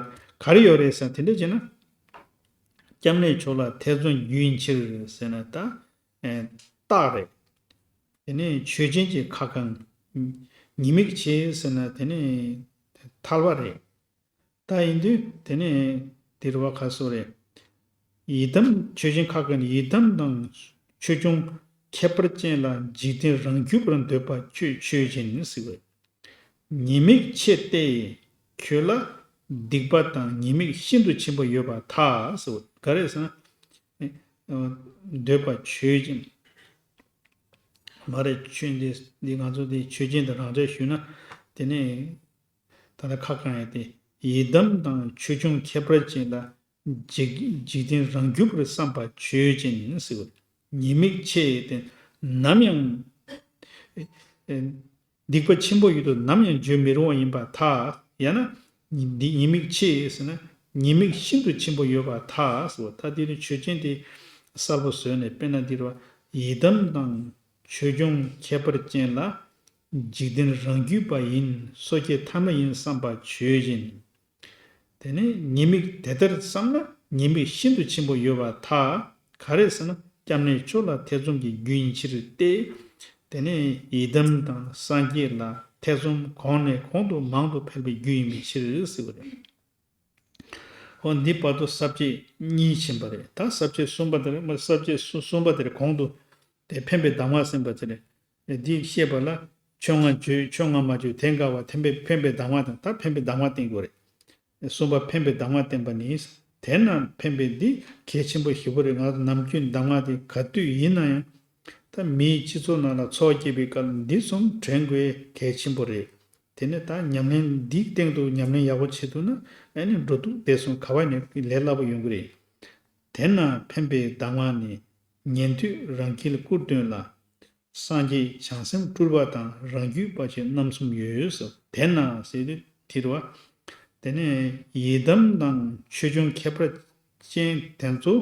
ག་རེ་ཡོད་རེད་ཟེར་ན་དེ་འདྲ་བྱས་ན། སྐྱབས་གནས་མཆོག་ལ་ཐེ་ཚོམ་རྒྱུ་ཡིན་ཕྱིར་ཟེར་ན་ད། ཨེ། རྟགས་རེད། དེ་ནས་ཆོས་ཅན་གྱི་ཁ་བསྐང་། ཉེས་དམིགས་ཆེ་ཟེར་ན་དེ་ནས་ཐལ་བ་རེད། ད་ཡིན་དུས་དེ་ནས་དེ་རུ་བ་ཁ་སོ་རེད། ཡི་དམ་ཆོས་ཅན། ཁ་ཁ་ནས་ཡི་དམ་དང་ཆོས་སྐྱོང་ཁྱད་པར་ཅན་ལ་འཇིག་རྟེན་རང་རྒྱུད་པར་འདོད་པ་ཁྱོད་ཆོས་ཅན་ཟེར་བས། ཉེས་དམིགས་ཆེ་སྟེ། ཁྱོད་ལ་སྡིག་པ་དང་ཉེས་དམིགས་ཤིན་ཏུ་ཆེན་པོ་ཡོད་པར་ཐལ་ཟེར་བ། ག་རེ་ཟེར་ན། འདོད་པ་ཆོས་ཅན། མ་རེད། ཆོས་འདི་འདི་ང་ཚོ་འདི་ཆོས་ཅན་དུ་རང་འགྲེལ་ཞུས་ན། དེ་ནས་ད་ལྟ་ཁ་བསྐང་ཡ་དེ། ཡི་དམ་དང་ཆོས་སྐྱོང་ཁྱད་པར་ཅན་ལ་འཇིག་འཇིག་རྟེན་རང་རྒྱུད་པར་བསམ་པ་ཆོས་ཅན་ཟེར་བ། ཉེས་དམིགས་ཆེ་སྟེ་ནམ་ཡང་སྡིག་པ་ཆེན་པོ་ཡོད་དུ་ནམ་ཡང་བརྗོད་མི་རུང་བ་ཡིན་པར་ཐལ། ཡང་ན་འདི་ཉེས་དམིགས་ཆེ་ཟེར་ན་ཉེས་དམིགས་ཤིན་ཏུ་ཆེན་པོ་ཡོད་པར་ཐལ་ཟེར་བ། ད་འདི་ནི་ཆོས་ཅན་དེ་གསལ་པོ་བཟོས་ནས། དཔེར་ན་འདིར་བ། ཡི་དམ་དང་ཆོས་སྐྱོང་ཁྱད་པར་ཅན་ལ་འཇིག་རྟེན་རང་རྒྱུད་པ་ཡིན། སོ་སྐྱེ་ཐ་མལ་ཡིན་བསམ་པ་ཆོས་ཅན། དེ་ནས་ཉེས་དམིགས་དེ་ལྟར་བསམ་ན་ཉེས་དམིགས་ཤིན་ཏུ་ཆེན་པོ་ཡོད་པར་ཐལ། ག་རེ་ཟེར་ན་སྐྱབས་གནས་མཆོག་ལ་ཐེ་ཚོམ་གྱི་རྒྱུ་ཡིན་ཕྱིར་ཏེ། དེ་ནས་ཡི་དམ་དང་སངས་རྒྱས་ལ་ཐེ་ཚོམ་གོང་ནས་གོང་དུ་མང་དུ་འཕེལ་བའི་རྒྱུ་ཡིན་པའི་ཕྱིར་ཟེར་བ་རེད། འོ་འདི་བར་དུ་ས་བཅད་གཉིས་ཕྱིན་པ་རེད། ད་ས་བཅད་གསུམ་པ་དེ་རེད། མ་ས་བཅད་གསུ་གསུམ་པ་དེ་རེད། གོང་དུ་དེ་འཕེན་པའི་གདམས་ངག་ཟེར་བ་དེ་རེད། འདི་བཤད་པ་ལ་ཆོས་ལྔ་བརྗོད། ཆོས་ལྔ་མ་བརྗོད་དེ་འགལ་བ། འཕེན་པའི་འཕེན་པའི་གདམས་ངག་དང་། ད་འཕེན་པའི་གདམས་ངག་བསྟན་དགོས་རེད། གསུམ་པ་འཕེན་པའི་གདམས་ངག་བསྟན་པ་ནི། དེས་ན་འཕེན་པའི་འདི་གལ་ཆེན་པོ་ཞེ་པོ་རེད། ང་ཚོ་ནམ་རྒྱུན་གདམས་ངག་དེ་ག་དུས་ཡིན་ན་ཡང་། ད་མིའི་སྤྱི་ཚོགས་ནང་ལ་འཚོ་བ་སྐྱེལ་བའི་སྐབས་འདི་གསུམ་དྲན་དགོས་གལ་ཆེན་པོ་རེད། དེ་ནས་ད་ཉམས་ལེན་འདིའི་སྟེང་དུ་ཉམས་ལེན་ཡག་པོ་བྱེད་ཐུབ་ན། ཨ་ནི་འགྲོ་འདུག་སྡོད་གསུམ་ག་བ་ནས་ལས་སླ་པོ་ཡོང་གི་རེད། དེས་ན་འཕེན་པའི་གདམས་ངག་ནི། ཉན་ཐོས་རང་རྒྱལ་སྐུར་སྟོན་ལ། སངས་རྒྱས་བྱང་སེམས་སྤྲུལ་པ་དང་། རང་རྒྱུད་པ་ཆེ་རྣམ་གསུམ་ཡོད་ཟེར། དེས་ན་ཟེར་དུས་དེ་རེད་བ། དེ་ནས་ཡི་དམ་དང་ཆོས་སྐྱོང་ཁྱད་པར་ཅན་དེ་ཚོ།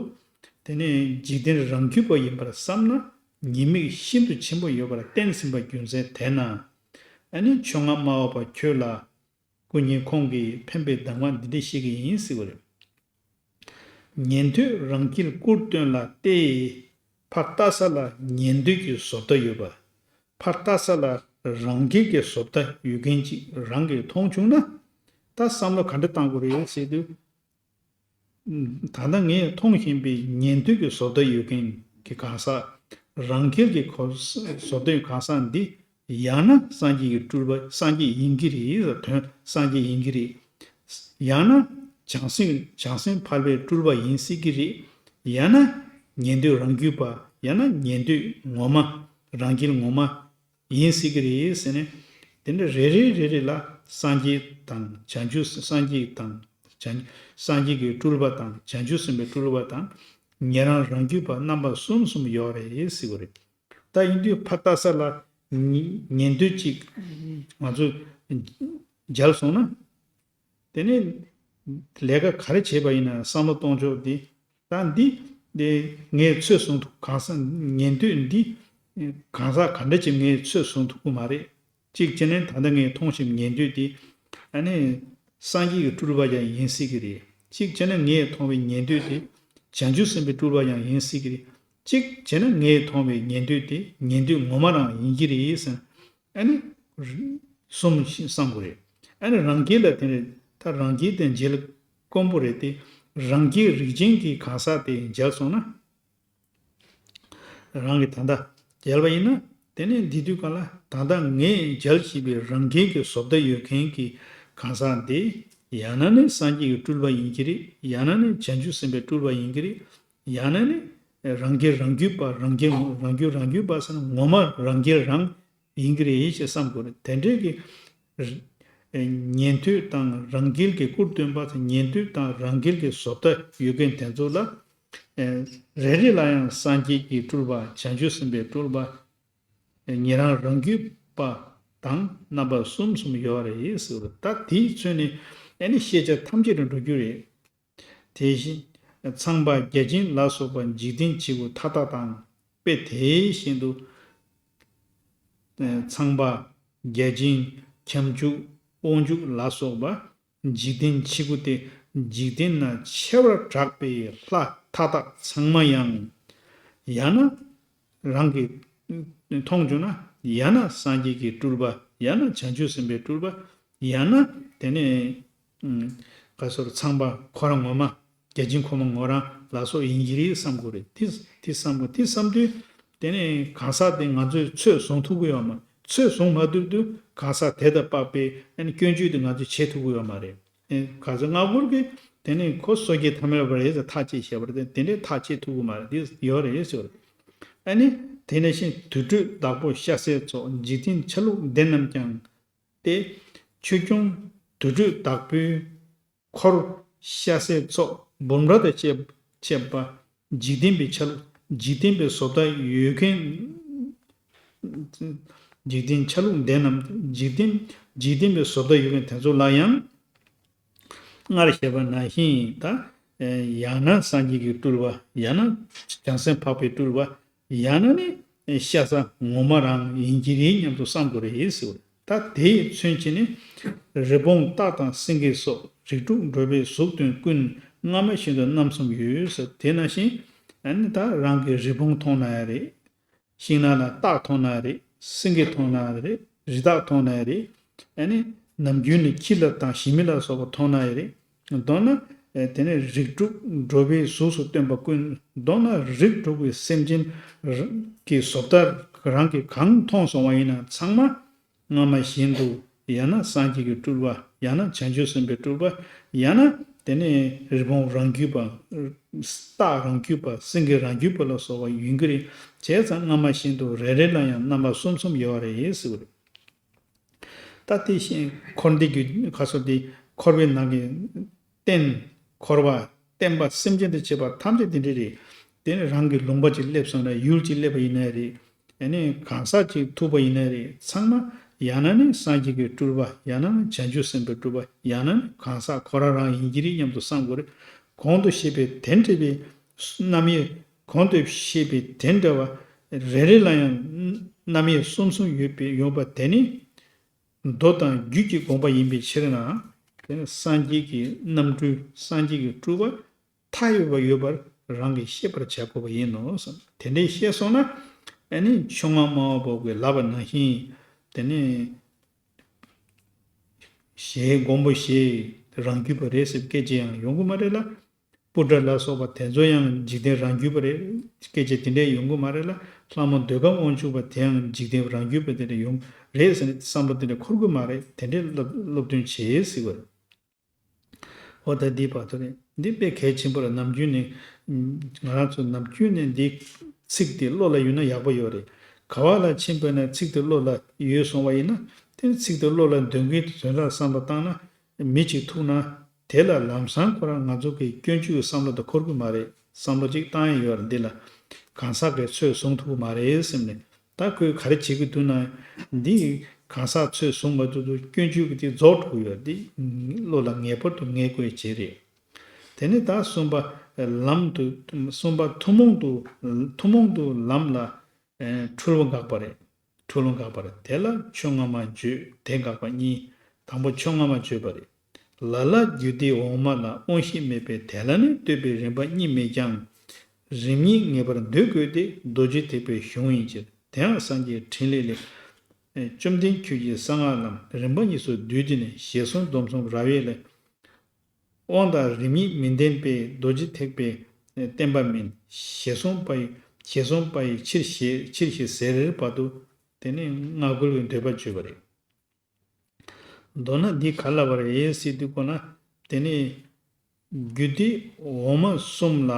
དེ་ནས་འཇིག་རྟེན་རང་རྒྱུད་པ་ཡིན་པར་བསམ་ན་ཉེས་དམིགས་ཤིན་ཏུ་ཆེན་པོ་ཡོད་པར་བསྟན་ཟིན་པ་རྒྱུ་མཚན་དེས་ན། ཨ་ནི་ཆོས་རྔ་སྨྲ་བ་པ་ཁྱོད་ལ། སྐུ་ཉིད་ཁོང་གིས་འཕེན་པའི་གདམས་ངག་འདི་འདྲ་བཤད་ཀྱི་ཡིན་ཟེར་བ་རེད། ཉན་ཐོས་རང་རྒྱལ་སྐུར་སྟོན་ལ་སྟེ། ཕར་ལྟ་ས་ལ་ཉན་ཐོས་ཀྱི་བཟོ་ལྟ་ཡོད་པ། ཕར་ལྟ་ས་ལ་རང་རྒྱལ་གྱི་བཟོ་ལྟ་ཡོད་མཁན་ཅིག་རང་གིས་མཐོང་བྱུང་ན། ད་བསམ་བློ་ག་འདྲ་བཏང་དགོས་རེད་ཟེར་དུས། ད་ལྟ་ངས་མཐོང་བཞིན་པའི་ཉན་ཐོས་ཀྱི་བཟོ་ལྟ་ཡོད་མཁན་གྱི་གང་ཟག་རང་རྒྱལ་གྱི་གོ་བཟོ་ལྟ་ཡོད་གང་ཟག་འདི། ཡང་ན་སངས་རྒྱས་ཀྱི་སྤྲུལ་པ། སངས་རྒྱས་ཡིན་གྱི་རེད། དོན་སངས་རྒྱས་ཡིན་གྱི་རེད། ཡང་ན་བྱང་སེམས། བྱང་སེམས་ཕལ་པའི་སྤྲུལ་པ་ཡིན་སྲིད་ཀྱི་རེད། ཡང་ན་ཉན་ཐོས་རང་རྒྱུད་པ། ཡང་ན་ཉན་ཐོས་ངོ་མ། རང་རྒྱལ་ངོ་མ་ཡིན་སྲིད་ཀྱི་རེད་ཟེར་ནས། དེ་འདྲ་རེ་རེ་རེ་རེ་ལ་སངས་རྒྱས་དང་བྱང་ཆུབ། སངས་རྒྱས་དང་བྱང་། སངས་རྒྱས་ཀྱི་སྤྲུལ་པ་དང་བྱང་ཆུབ་སེམས་དཔའི་སྤྲུལ་པ་དང་། ཉན་རང་རང་རྒྱུད་པ་རྣམ་པ་གསུམ་གསུམ་ཡོད་རེད་ཟེར་བ་རེད། ད་ཡིན་དུས་ཕར་ལྟ་ས་ལ་ཉན་ཐོས་ཅིག་ང་ཚོ་མཇལ་སོང་ན། དེ་ནས་ལས་ཀ་ག་རེ་བྱས་པ་ཡིན་ན་བསམ་བློ་གཏོང་ཕྱོགས་འདི། ད་འདི་འདི་ངས་ཚོད་བཟུང་ཐུབ། གང་ཟག་ཉན་ཐོས་འདི་གང་ཟག་ག་འདྲ་ཅིག་ངས་ཚོད་བཟུང་ཐུབ་ཀྱི་མ་རེད། གཅིག་བྱས་ན་ད་ལྟ་ངས་མཐོང་བཞིན་ཉན་ཐོས་འདི་ཨ་ནི་སངས་རྒྱས་ཀྱི་སྤྲུལ་པ་ཡང་ཡིན་སྲིད་ཀྱི་རེད། གཅིག་བྱས་ན་ངས་མཐོང་བའི་ཉན་ཐོས་འདི་བྱང་ཆུབ་སེམས་དཔའི་སྤྲུལ་པ་ཡང་ཡིན་སྲིད་ཀྱི་རེད། གཅིག་བྱས་ན་ངས་མཐོང་བའི་ཉན་ཐོས་དེ་ཉན་ཐོས་ངོ་མ་རང་ཡིན་གྱི་རེད་ཟེར། ཨ་ནི་གསུམ་ཞིག་བསམ་དགོས་རེད། ཨ་ནི་རང་རྒྱལ་ལ་དེ་ནས་ད་རང་རྒྱལ་དེ་མཇལ་དཀོན་པོ་རེད་དེ། རང་རྒྱལ་རིགས་ཅན་གྱི་གང་ཟག་དེ་མཇལ་སོང་ན། རང་གིས་ད་ལྟ་མཇལ་བ་ཡིན་ན། དེ་ནས་འདི་དུས་ག་ལ་ད་ལྟ་ངས་མཇལ་བཞིན་པའི་རང་རྒྱལ་གྱི་བཟོ་ལྟ་ཡོད་མཁན་གྱི་གང་ཟག་དེ། ཡང་ན་ནི་སངས་རྒྱས་ཀྱི་སྤྲུལ་པ་ཡིན་གྱི་རེད། ཡང་ན་ནི་བྱང་ཆུབ་སེམས་དཔའི་སྤྲུལ་པ་ཡིན་གྱི་རེད། ཡང་ན་ནི་རང་རྒྱལ་རང་རྒྱུད་པ། རང་རྒྱལ་རང་རྒྱུད་རང་རྒྱུད་པ་ཟེར་ན་ངོ་མ་རང་རྒྱལ་རང་ཡིན་གྱི་རེད་ཅེས་བསམ་དགོས་རེད། དེ་འདྲའི་གི་ཉན་ཐོས་དང་རང་རྒྱལ་གྱི་སྐུར་སྟོན་པ་དང་། ཉན་ཐོས་དང་རང་རྒྱལ་གྱི་བཟོ་ལྟ་ཡོད་མཁན་དེ་ཚོ་ལ། རེ་རེ་ལ་ཡང་སངས་རྒྱས་ཀྱི་སྤྲུལ་པ། བྱང་ཆུབ་སེམས་དཔའི་སྤྲུལ་པ། ཉན་རང་རང་རྒྱུད་པ་དང་རྣམ་པ་གསུམ་གསུམ་ཡོད་རེད་ཟེར་བ། ད་དེའི་ཚུལ་ནི་ཨ་ནི་ཤེས་བྱ་ཐམས་ཅད་དུ་འགྲོ་རྒྱུ་རེད། དེ་བཞིན་ཚངས་པ་བརྒྱ་བྱིན་ལ་སོགས་པ་འཇིག་རྟེན་བྱེད་པོ་མཐའ་དག་དང་། དཔེ་དེ་བཞིན་དུ་ཚངས་པ་བརྒྱ་བྱིན་ཁྱབ་འཇུག་དབང་ཕྱུག་ལ་སོགས་པ་འཇིག་རྟེན་བྱེད་པོ་དེ། འཇིག་རྟེན་ན་ཆེ་བར་གྲགས་པའི་ལྷ་མཐའ་དག་ཚང་མ་ཡང་། ཡང་ན་རང་གིས་མཐོང་བྱུང་ན། ཡང་ན་སངས་རྒྱས་ཀྱི་སྤྲུལ་པ། ཡང་ན་བྱང་ཆུབ་སེམས་དཔའི་སྤྲུལ་པ། ཡང་ན་དེ་ནས་ཨུམ། ག་ཟེར། ཚངས་པ་ཁོ་རང་ངོ་མ། བརྒྱ་བྱིན་ཁོ་མོ་ངོ་རང་ལ་སོགས་ཡིན་གྱི་རེད་བསམ་དགོས་རེད། དེ་དེ་བསམ་དགོས། དེ་བསམ་དུས་དེ་ནས་གང་ཟག་དེ་ང་ཚོས་ཚོད་བཟུང་ཐུབ་ཀྱི་ཡོད་མ་རེད། ཚོད་བཟུང་མ་ཐུབ་དུས་གང་ཟག་དེ་དང་དཔག་པའི་ཨ་ནི་སྐྱོན་བརྗོད་དེ་ང་ཚོས་བྱེད་ཐུབ་ཀྱི་ཡོད་མ་རེད། ཨེ་ག་ཚོད་སྔ་པོར་གྱི་དེ་ནས་ཁོ་སོ་སྐྱེ་ཐ་མལ་པ་རེད་ཟེར་ཐག་བཅད་བྱས་པ་རེད། དེ་འདྲའི་ཐག་བཅད་ཐུབ་ཀྱི་མ་རེད། དེ་ཡོད་རེད་ཟེར། ཨ་ནི་དེ་ནས་བཞིན་དུར་ཁྲོད་བདག་པོ་ཤ་ཟའི་ཚོགས། འཇིག་རྟེན་ཆ་ལུགས་ལྡན་རྣམས་ཀྱང་། ཏེ། ཆོས་སྐྱོང་དུར་ཁྲོད་བདག་པོའི་འཁོར། ཤ་ཟའི་ཚོགས་འབུམ་ཕྲག་དང་བཅས་བཅས་པ། འཇིག་རྟེན་པའི་ཆ་ལུགས། འཇིག་རྟེན་པའི་བཟོ་ལྟ་ཡོད་མཁན། འཇིག་རྟེན་ཆ་ལུགས་ལྡན་རྣམས། འཇིག་རྟེན་འཇིག་རྟེན་པའི་བཟོ་ལྟ་ཡོད་མཁན་དེ་ཚོ་ལ་ཡང་། སྔར་བཤད་པ་ནང་བཞིན་ད། ཡང་ན་སངས་རྒྱས་ཀྱི་སྤྲུལ་པ། ཡང་ན་བྱང་སེམས་འཕགས་པའི་སྤྲུལ་པ། ཡང་ན་ནི་ཤ་ཟ་ངོ་མ་རང་ཡིན་གྱི་རེད་སྙམ་དུ་བསམ་དགོས་རེད་ཟེར་བ་རེད། ད་དེས་མཚོན་བྱེད་ནི། རི་བོང་སྟག་དང་སེང་གེ་སོགས་རིགས་དྲུག་འགྲོ་བའི་གཟུགས་སྟོན་ཀུན། སྔ་མ་བཞིན་དུ་རྣམ་གསུམ་ཡོད་ཟེར། དེ་ནང་བཞིན་ཨ་ནི་ད་རང་གི་རི་བོང་མཐོང་ན་ཡང་རེད། ཤིང་ནགས་ལ་སྟག་མཐོང་ན་རེད། སེང་གེ་མཐོང་ན་རེད། རི་དྭགས་མཐོང་ན་རེད། ཨ་ནི་ནམ་རྒྱུན་ནས་ཁྱི་ལ་དང་ཞི་མི་ལ་སོགས་པ་མཐོང་ན་ཡང་རེད། མདོར་ན་དེ་ནས་རིགས་དྲུག་འགྲོ་བའི་གཟུགས་སུ་སྟོན་པ་ཀུན། མདོར་ན་རིགས་དྲུག་གི་སེམས་ཅན་གྱི་བཟོ་ལྟ་རང་གིས་གང་མཐོང་སོང་བ་ཡིན་ན་ཚང་མ། སྔ་མ་བཞིན་དུ་ཡང་ན་སངས་རྒྱས་ཀྱི་སྤྲུལ་པ། ཡང་ན་བྱང་ཆུབ་སེམས་དཔའི་སྤྲུལ་པ། ཡང་ན་དེ་ནས་རི་བོང་རང་རྒྱུད་པ། སྟག་རང་རྒྱུད་པ། སེང་གེ་རང་རྒྱུད་པ་ལ་སོགས་པ་ཡིན་གྱི་རེད། བྱས་ཙང་སྔ་མ་བཞིན་དུ་རེ་རེ་ལ་ཡང་རྣམ་པ་གསུམ་གསུམ་ཡོད་རེད་ཟེར་བ་རེད། ད་དེ་བཞིན་འཁོར་འདས་ཀྱི་ཁ་སོ་དེ་འཁོར་བའི་ནང་གི་རྟེན། འཁོར་བ། བརྟེན་པ། སེམས་ཅན་དང་བཅས་པ་ཐམས་ཅད་དེ་འདྲ་རེད། དེ་ནི་རང་གི་ལུང་པ་ཅིག་སླེབས་སོང་ན། ཡུལ་ཅིག་སླེབས་པ་ཡིན་ན་རེད། ཨ་ནི་གང་ཟག་ཅིག་ཐུག་པ་ཡིན་ན་རེད། ཚང་མ་ཡང་ན་ནི་སངས་རྒྱས་ཀྱི་སྤྲུལ་པ། ཡང་ན་ནི་བྱང་ཆུབ་སེམས་དཔའི་སྤྲུལ་པ། ཡང་ན་ནི་གང་ཟག་ཁོ་རང་རང་ཡིན་གྱི་རེད་སྙམ་དུ་བསམ་དགོས་རེད། གོང་དུ་བཤད་པའི་དེ་འདྲ་བའི་རྣམ་དབྱེ། གོང་དུ་བཤད་པའི་དེ་འདྲ་བ་རེ་རེ་ལ་ཡང་རྣམ་དབྱེ་གསུམ་གསུམ་ཡོད་པའི་ཡོད་པ་དེ་ནི། མདོ་དང་རྒྱུད་ཀྱི་དགོངས་པ་ཡིན་པའི་ཕྱིར་ན། དེ་ནི་སངས་རྒྱས་ཀྱི་རྣམ་སྤྲུལ། སངས་རྒྱས་ཀྱི་སྤྲུལ་པ་མཐའ་ཡས་པ་ཡོད་པར་རང་གིས་ཤེས་པར་བྱ་དགོས་པ་ཡིན་ནོ་གསུངས། དེ་འདྲའི་ཤེས་སོང་ན། ཨ་ནི་ཕྱོགས་སྔ་མ་བ་པོ་གིས་ལབ་པ་ནང་བཞིན། དེ་ནི་ཞེས་མགོན་པོ་ཞེས་རང་རྒྱུད་པ་རེད་ཟེར་བའི་སྐད་ཆ་ཡང་ཡོང་གི་མ་རེད་ལ། པུ་ཏྲ་ལ་སོགས་པ་དེ་ཚོ་ཡང་འཇིག་རྟེན་རང་རྒྱུད་པ་རེད། སྐད་ཆ་དེ་འདྲས་ཡོང་གི་མ་རེད་ལ། ལྷ་མོ་འདོད་ཁམས་དབང་ཕྱུག་པ་དེ་ཡང་འཇིག་རྟེན་རང་རྒྱུད་པ་དེ་འདྲས་ཡོང་རེད་ཟེར་ནས་བསམ་བློ་དེ་འདྲས་འཁོར་གི་མ་རེད། དེ་འདྲས་སློབ་སློབ་སྟོན་བྱེད་ཟེར་བ་རེད། འོ་ད་འདི་བར་དུ་རེད། འདི་དཔེ་གལ་ཆེན་པོ་རེད། ནམ་རྒྱུན་ནས་ང་རང་ཚོ་ནམ་རྒྱུན་ནས་འདི་ཚིག་དེ་བློ་ལ་ཡོད་ན་ཡག་པོ་ཡོད་རེད། ག་བ་ལ་ཕྱིན་པ་ན་ཚིག་དེ་བློ་ལ་ཡོད་སོང་བ་ཡིན་ན། དེ་ཚིག་དེ་བློ་ལ་འདོན་གྱི་དོན་དག་བསམ་བློ་བཏང་ན། མི་གཅིག་ཐུག་ན། དེ་ལ་ལམ་སང་ཁོ་རང་ང་ཚོ་གི་སྐྱོན་བརྗོད་ཀྱི་བསམ་བློ་དེ་འཁོར་གྱི་མ་རེད། བསམ་བློ་གཅིག་བཏང་ཡ་ཡོད་རེད། འདི་ལ་གང་ཟག་གིས་ཚོད་བཟུང་ཐུབ་ཀྱི་མ་རེད་བསམ་ནས། ད་ཁོས་ག་རེ་བྱེད་ཀྱི་འདུག་ན། འདི་གང་ཟག་ཚོད་བཟུང་མ་ཐུབ་དུས་སྐྱོན་བརྗོད་ཀྱི་དེ་རྫོགས་འགྲོ་གི་ཡོད། འདི་བློ་ལ་ངེས་པར་དུ་ངེས་དགོས་ཀྱི་རེད། དེ་ནས་ད་གསུམ་པ་ལམ་དུ། གསུམ་པ་ཐུན་མོང་དུ། ཐུན་མོང་དུ་ལམ་ལ་འཁྲུལ་པ་འགག་པ་རེད། འཁྲུལ་པ་འགག་པ་རེད། དེ་ལ་ཕྱོགས་སྔ་མ་བརྗོད། དེ་འགག་པ་གཉིས། དང་པོ་ཕྱོགས་སྔ་མ་བརྗོད་པ་རེད། ལ་ལ་རྒྱུད་སྡེ་འོག་མ་ལ་དབང་ཤེས་མེད་པས། དེ་ལ་ནི་ལྟོས་པའི་རིམ་པ་གཉིས་མེད་ཀྱང་། རིམ་གཉིས་ངེས་པར་འདོད་དགོས་ཏེ། རྡོ་རྗེ་ཐེག་པའི་གཞུང་ཡིན་ཕྱིར། དེ་ཡང་སངས་རྒྱས་འཕྲིན་ལས་ལས། བཅོམ་ལྡན་ཁྱོད་ཀྱི་གསང་སྔགས་ལམ། རིམ་པ་གཉིས་སུ་བསྡུས་ཏེ་ནི། ཞེས་གསུངས། སྡོམ་གསུམ་རབ་དབྱེ་ལས། དབང་དང་རིམ་གཉིས་མི་ལྡན་པས། རྡོ་རྗེ་ཐེག་པའི་བསྟན་པ་མིན། ཞེས་གསུངས་པ་ཡི། ཞེས་གསུངས་པ་ཡི་ཕྱིར་ཞེས། ཕྱིར་ཞེས་ཟེར་བར་དུ། དེ་ནི་སྔ་རྒོལ་གྱི་འདོད་པ་བརྗོད་པ་རེད། མདོར་ན་འདི་ག་ལ་བར་ཡིན་ཟེར་དུས་གོ་ན། དེ་ནི་རྒྱུད་སྡེ་འོག་མ་གསུམ་ལ་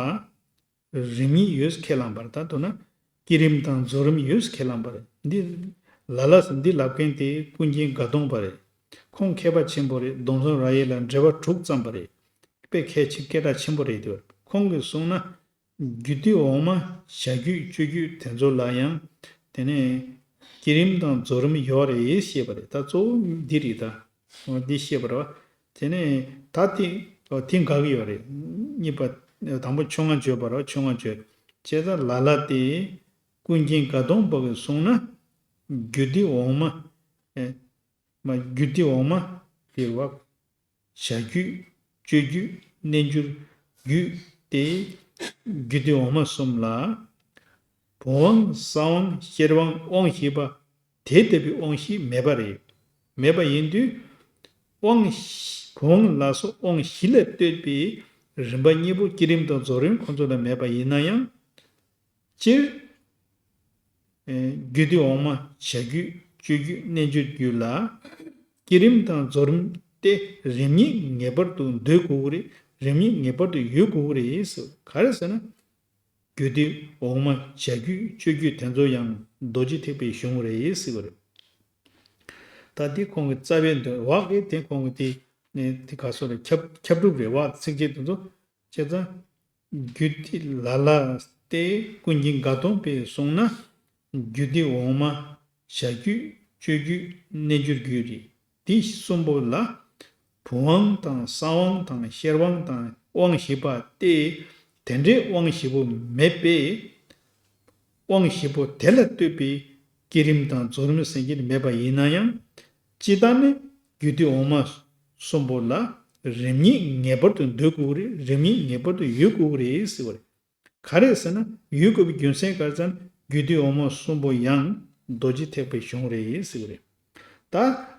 རིམ་གཉིས་ཡོད་ཁས་བླངས་པར། ད་མདོར་ན་བསྐྱེད་རིམ་དང་རྫོགས་རིམ་ཡོད་ཁས་བླངས་པ་རེད། འདི་ལ་ལ་ཟེར་འདི་ལབ་མཁན་དེ་ཀུན་མཁྱེན་དགའ་གདོང་པ་རེད། ཁོང་མཁས་པ་ཆེན་པོ་རེད། སྡོམ་གསུམ་རབ་དབྱེ་ལ་འགྲེལ་པ་དྲུག་བརྩམས་པ་རེད། དཔེ་གལ་ཆེ་སྐད་གྲགས་ཆེན་པོ་རེད་དེ། ཁོང་གིས་གསུངས་ན། རྒྱུད་སྡེ་འོག་མ་བྱ་རྒྱུད་སྤྱོད་རྒྱུད་དེ་ཚོ་ལ་ཡང་དེ་ནས་བསྐྱེད་རིམ་དང་རྫོགས་རིམ་ཡོད་རེད་ཞེས་པ་རེད། ད་གཙོ་བོ་འདི་རེད་ད། འོ་འདི་ཤེས་པ་རེད་བ། དེ་ནས་ད་དེ་འོ་དེ་འགག་གི་ཡོད་རེད། གཉིས་པ་དང་པོ་ཕྱོགས་སྔ་བརྗོད་པ་རེད་བ། ཕྱོགས་སྔ་བརྗོད་བྱས་ཙང་ལ་ལ་དེ་ཀུན་མཁྱེན་དགའ་གདོང་པ་གིས་གསུངས་ན། རྒྱུད་སྡེ་འོག་མ་ཨེ་མ་རྒྱུད་སྡེ་འོག་མ་དེ་རེད་བ། བྱ་རྒྱུད། སྤྱོད་རྒྱུད། རྣལ་འབྱོར་རྒྱུད་དེ། རྒྱུད་སྡེ་འོག་མ་གསུམ་ལ། བུམ་དབང་། གསང་དབང་། ཤེར་དབང་། དབང་བཞི་པ། དེ་ལྟ་བུའི་དབང་བཞི་མེད་པ་རེད། མེད་པ་ཡིན་དུས། དབང་བཞི། བུམ་དབང་ལ་སོགས་དབང་བཞི་ལ་ལྟོས་པའི་ རིམ་པ་གཉིས་པོ་བསྐྱེད་རིམ་དང་རྫོགས་རིམ་ཁོ་ཚོ་ལ་མེད་པ་ཡིན་ན་ཡང་། སྤྱིར། ཨེ། རྒྱུད་སྡེ་འོག་མ་བྱ་རྒྱུད་སྤྱོད་རྒྱུད་རྣལ་འབྱོར་རྒྱུད་ལ། བསྐྱེད་རིམ་དང་རྫོགས་རིམ་སྟེ་རིམ་གཉིས་ངེས་པར་དུ་འདོད་དགོས་ཀྱི་རེད། རིམ་གཉིས་ངེས་པར་དུ་ཡོད་དགོས་ཀྱི་རེད་ཟེར། ག་རེ་ཟེར་ན། རྒྱུད་སྡེ་འོག་མ་བྱ་རྒྱུད་སྤྱོད་རྒྱུད་དེ་ཚོ་ཡང་རྡོ་རྗེ་ཐེག་པའི་གཞུང་རེད་ཟེར་བ་རེད། ད་དེ་ཁོང་གི་རྩ་བའི་འདོད་བག་གི་དེ་ཁོང་གི་དེ་ནས་དེ་ག་སོ་རེད། ཁྱབ་ཁྱབ་སྒྲུབ་རེད་བ། ཚིགས་བཅད་དེ་ཚོ་བྱས་ཙང་། རྒྱུད་སྡེ་ལ་ལ་སྟེ་ཀུན་མཁྱེན་དགའ་སྟོན་པས་གསུངས་ན། རྒྱུད་སྡེ་འོག་མ་བྱ་རྒྱུད་སྤྱོད་རྒྱུད་རྣལ་འབྱོར་རྒྱུད་རེད། འདི་གསུམ་པོ་ལ། བུམ་དབང་དང་གསང་དབང་དང་ཤེར་དབང་དང་དབང་བཞི་པ་སྟེ། དེ་འདྲའི་དབང་བཞི་པོ་མེད་པས། དབང་བཞི་པོ་དེ་ལ་ལྟོས་པའི་བསྐྱེད་རིམ་དང་རྫོགས་རིམ་ཟེར་གྱི་མེད་པ་ཡིན་ན་ཡང་། སྤྱིར་བཏང་ནི་རྒྱུད་སྡེ་འོག་མ་གསུམ་པོ་ལ་རིམ་གཉིས་ངེས་པར་དུ་འདོད་དགོས་ཀྱི་རེད། རིམ་གཉིས་ངེས་པར་དུ་ཡོད་དགོས་ཀྱི་རེད་ཟེར་བ་རེད། ག་རེ་ཟེར་ན། ཡོད་དགོས་པའི་རྒྱུ་མཚན་ག་རེ་ཟེར་ན། རྒྱུད་སྡེ་འོག་མ་གསུམ་པོ་ཡང་རྡོ་རྗེ་ཐེག་པའི་གཞུང་རེད་ཟེར་བ་རེད། ད་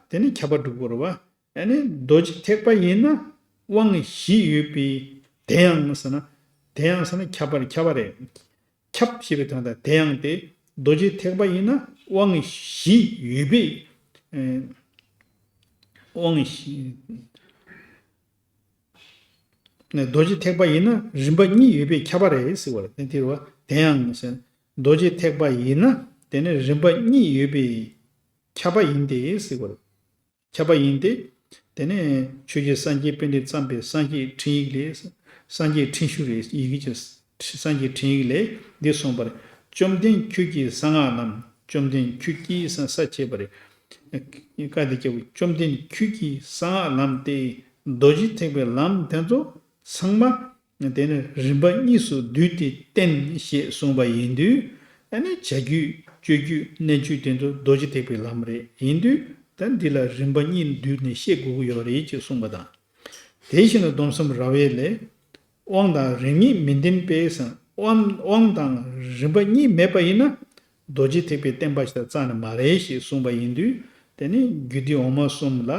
དེ་ནི་ཁྱབ་པ་སྒྲུབ་དགོས་རེད་བ། ཨ་ནི་རྡོ་རྗེ་ཐེག་པ་ཡིན་ན་དབང་བཞི་ཡོད་པའི། དེ་ཡང་ཟེར་ན། དེ་ཡང་ཟེར་ན་ཁྱབ་པ་རེད། ཁྱབ་པ་རེད། ཁྱབ་ཞེས་པའི་དོན་དང་དེ་ཡང་སྟེ། རྡོ་རྗེ་ཐེག་པ་ཡིན་ན་དབང་བཞི་ཡོད་པའི། ཨེ། དབང་བཞི། རྡོ་རྗེ་ཐེག་པ་ཡིན་ན་རིམ་པ་གཉིས་ཡོད་པའི་ཁྱབ་པ་རེད་ཟེར་བ་རེད། དེ་དེ་རེད་བ། དེ་ཡང་ཟེར། རྡོ་རྗེ་ཐེག་པ་ཡིན་ན་དེ་ནི་རིམ་པ་གཉིས་ཡོད་པའི་ཁྱབ་པ་ཡིན་ཏེ་ཟེར་བ་རེད། ཁྱབ་པ་ཡིན་ཏེ། དེ་ནས་ཆོས་རྗེ་སངས་རྒྱས་པཎྜི་ཏས་བརྩམས་པའི་སངས་རྒྱས་འཕྲིན་ཡིག་ལས། སངས་རྒྱས་འཕྲིན་ཞུ་རེད། ཡི་གེ་གཅིག་སངས་རྒྱས་འཕྲིན་ཡིག་ལས་འདི་གསུངས་པ་རེད། བཅོམ་ལྡན་ཁྱོད་ཀྱི་གསང་སྔགས་ལམ། བཅོམ་ལྡན་ཁྱོད་ཀྱིས་ས་བཅད་པ་རེད། བཀའ་དེ་སྐྱབས། བཅོམ་ལྡན་ཁྱོད་ཀྱི་གསང་སྔགས་ལམ་སྟེ་རྡོ་རྗེ་ཐེག་པའི་ལམ་དེ་ཚོ་ཚང་མ། དེ་ནི་རིམ་པ་གཉིས་སུ་བསྡུས་ཏེ་བསྟན་ཞེས་གསུངས་པ་ཡིན་དུས། ཨ་ནི་བྱ་རྒྱུད་སྤྱོད་རྒྱུད་རྣལ་འབྱོར་དེ་ཚོ་རྡོ་རྗེ་ཐེག་པའི་ལམ་རེད། ཡིན་དུས་ད་འདི་ལ་རིམ་པ་གཉིས་བསྡུས་ནས་བཤད་དགོས་ཀྱི་ཡོད་རེད་ཅེས་གསུངས་པ་དང་། དེ་བཞིན་དུ་སྡོམ་གསུམ་རབ་དབྱེ་ལས། དབང་དང་རིམ་གཉིས་མི་ལྡན་པས་སམ། དབང་དབང་དང་རིམ་པ་གཉིས་མེད་པ་ཡིན་ན། རྡོ་རྗེ་ཐེག་པའི་བསྟན་པ་ཞིག་དང་རྩ་ནས་མ་རེད་ཞེས་གསུངས་པ་ཡིན་དུས། དེ་ནི་རྒྱུད་སྡེ་འོག་མ་གསུམ་ལ།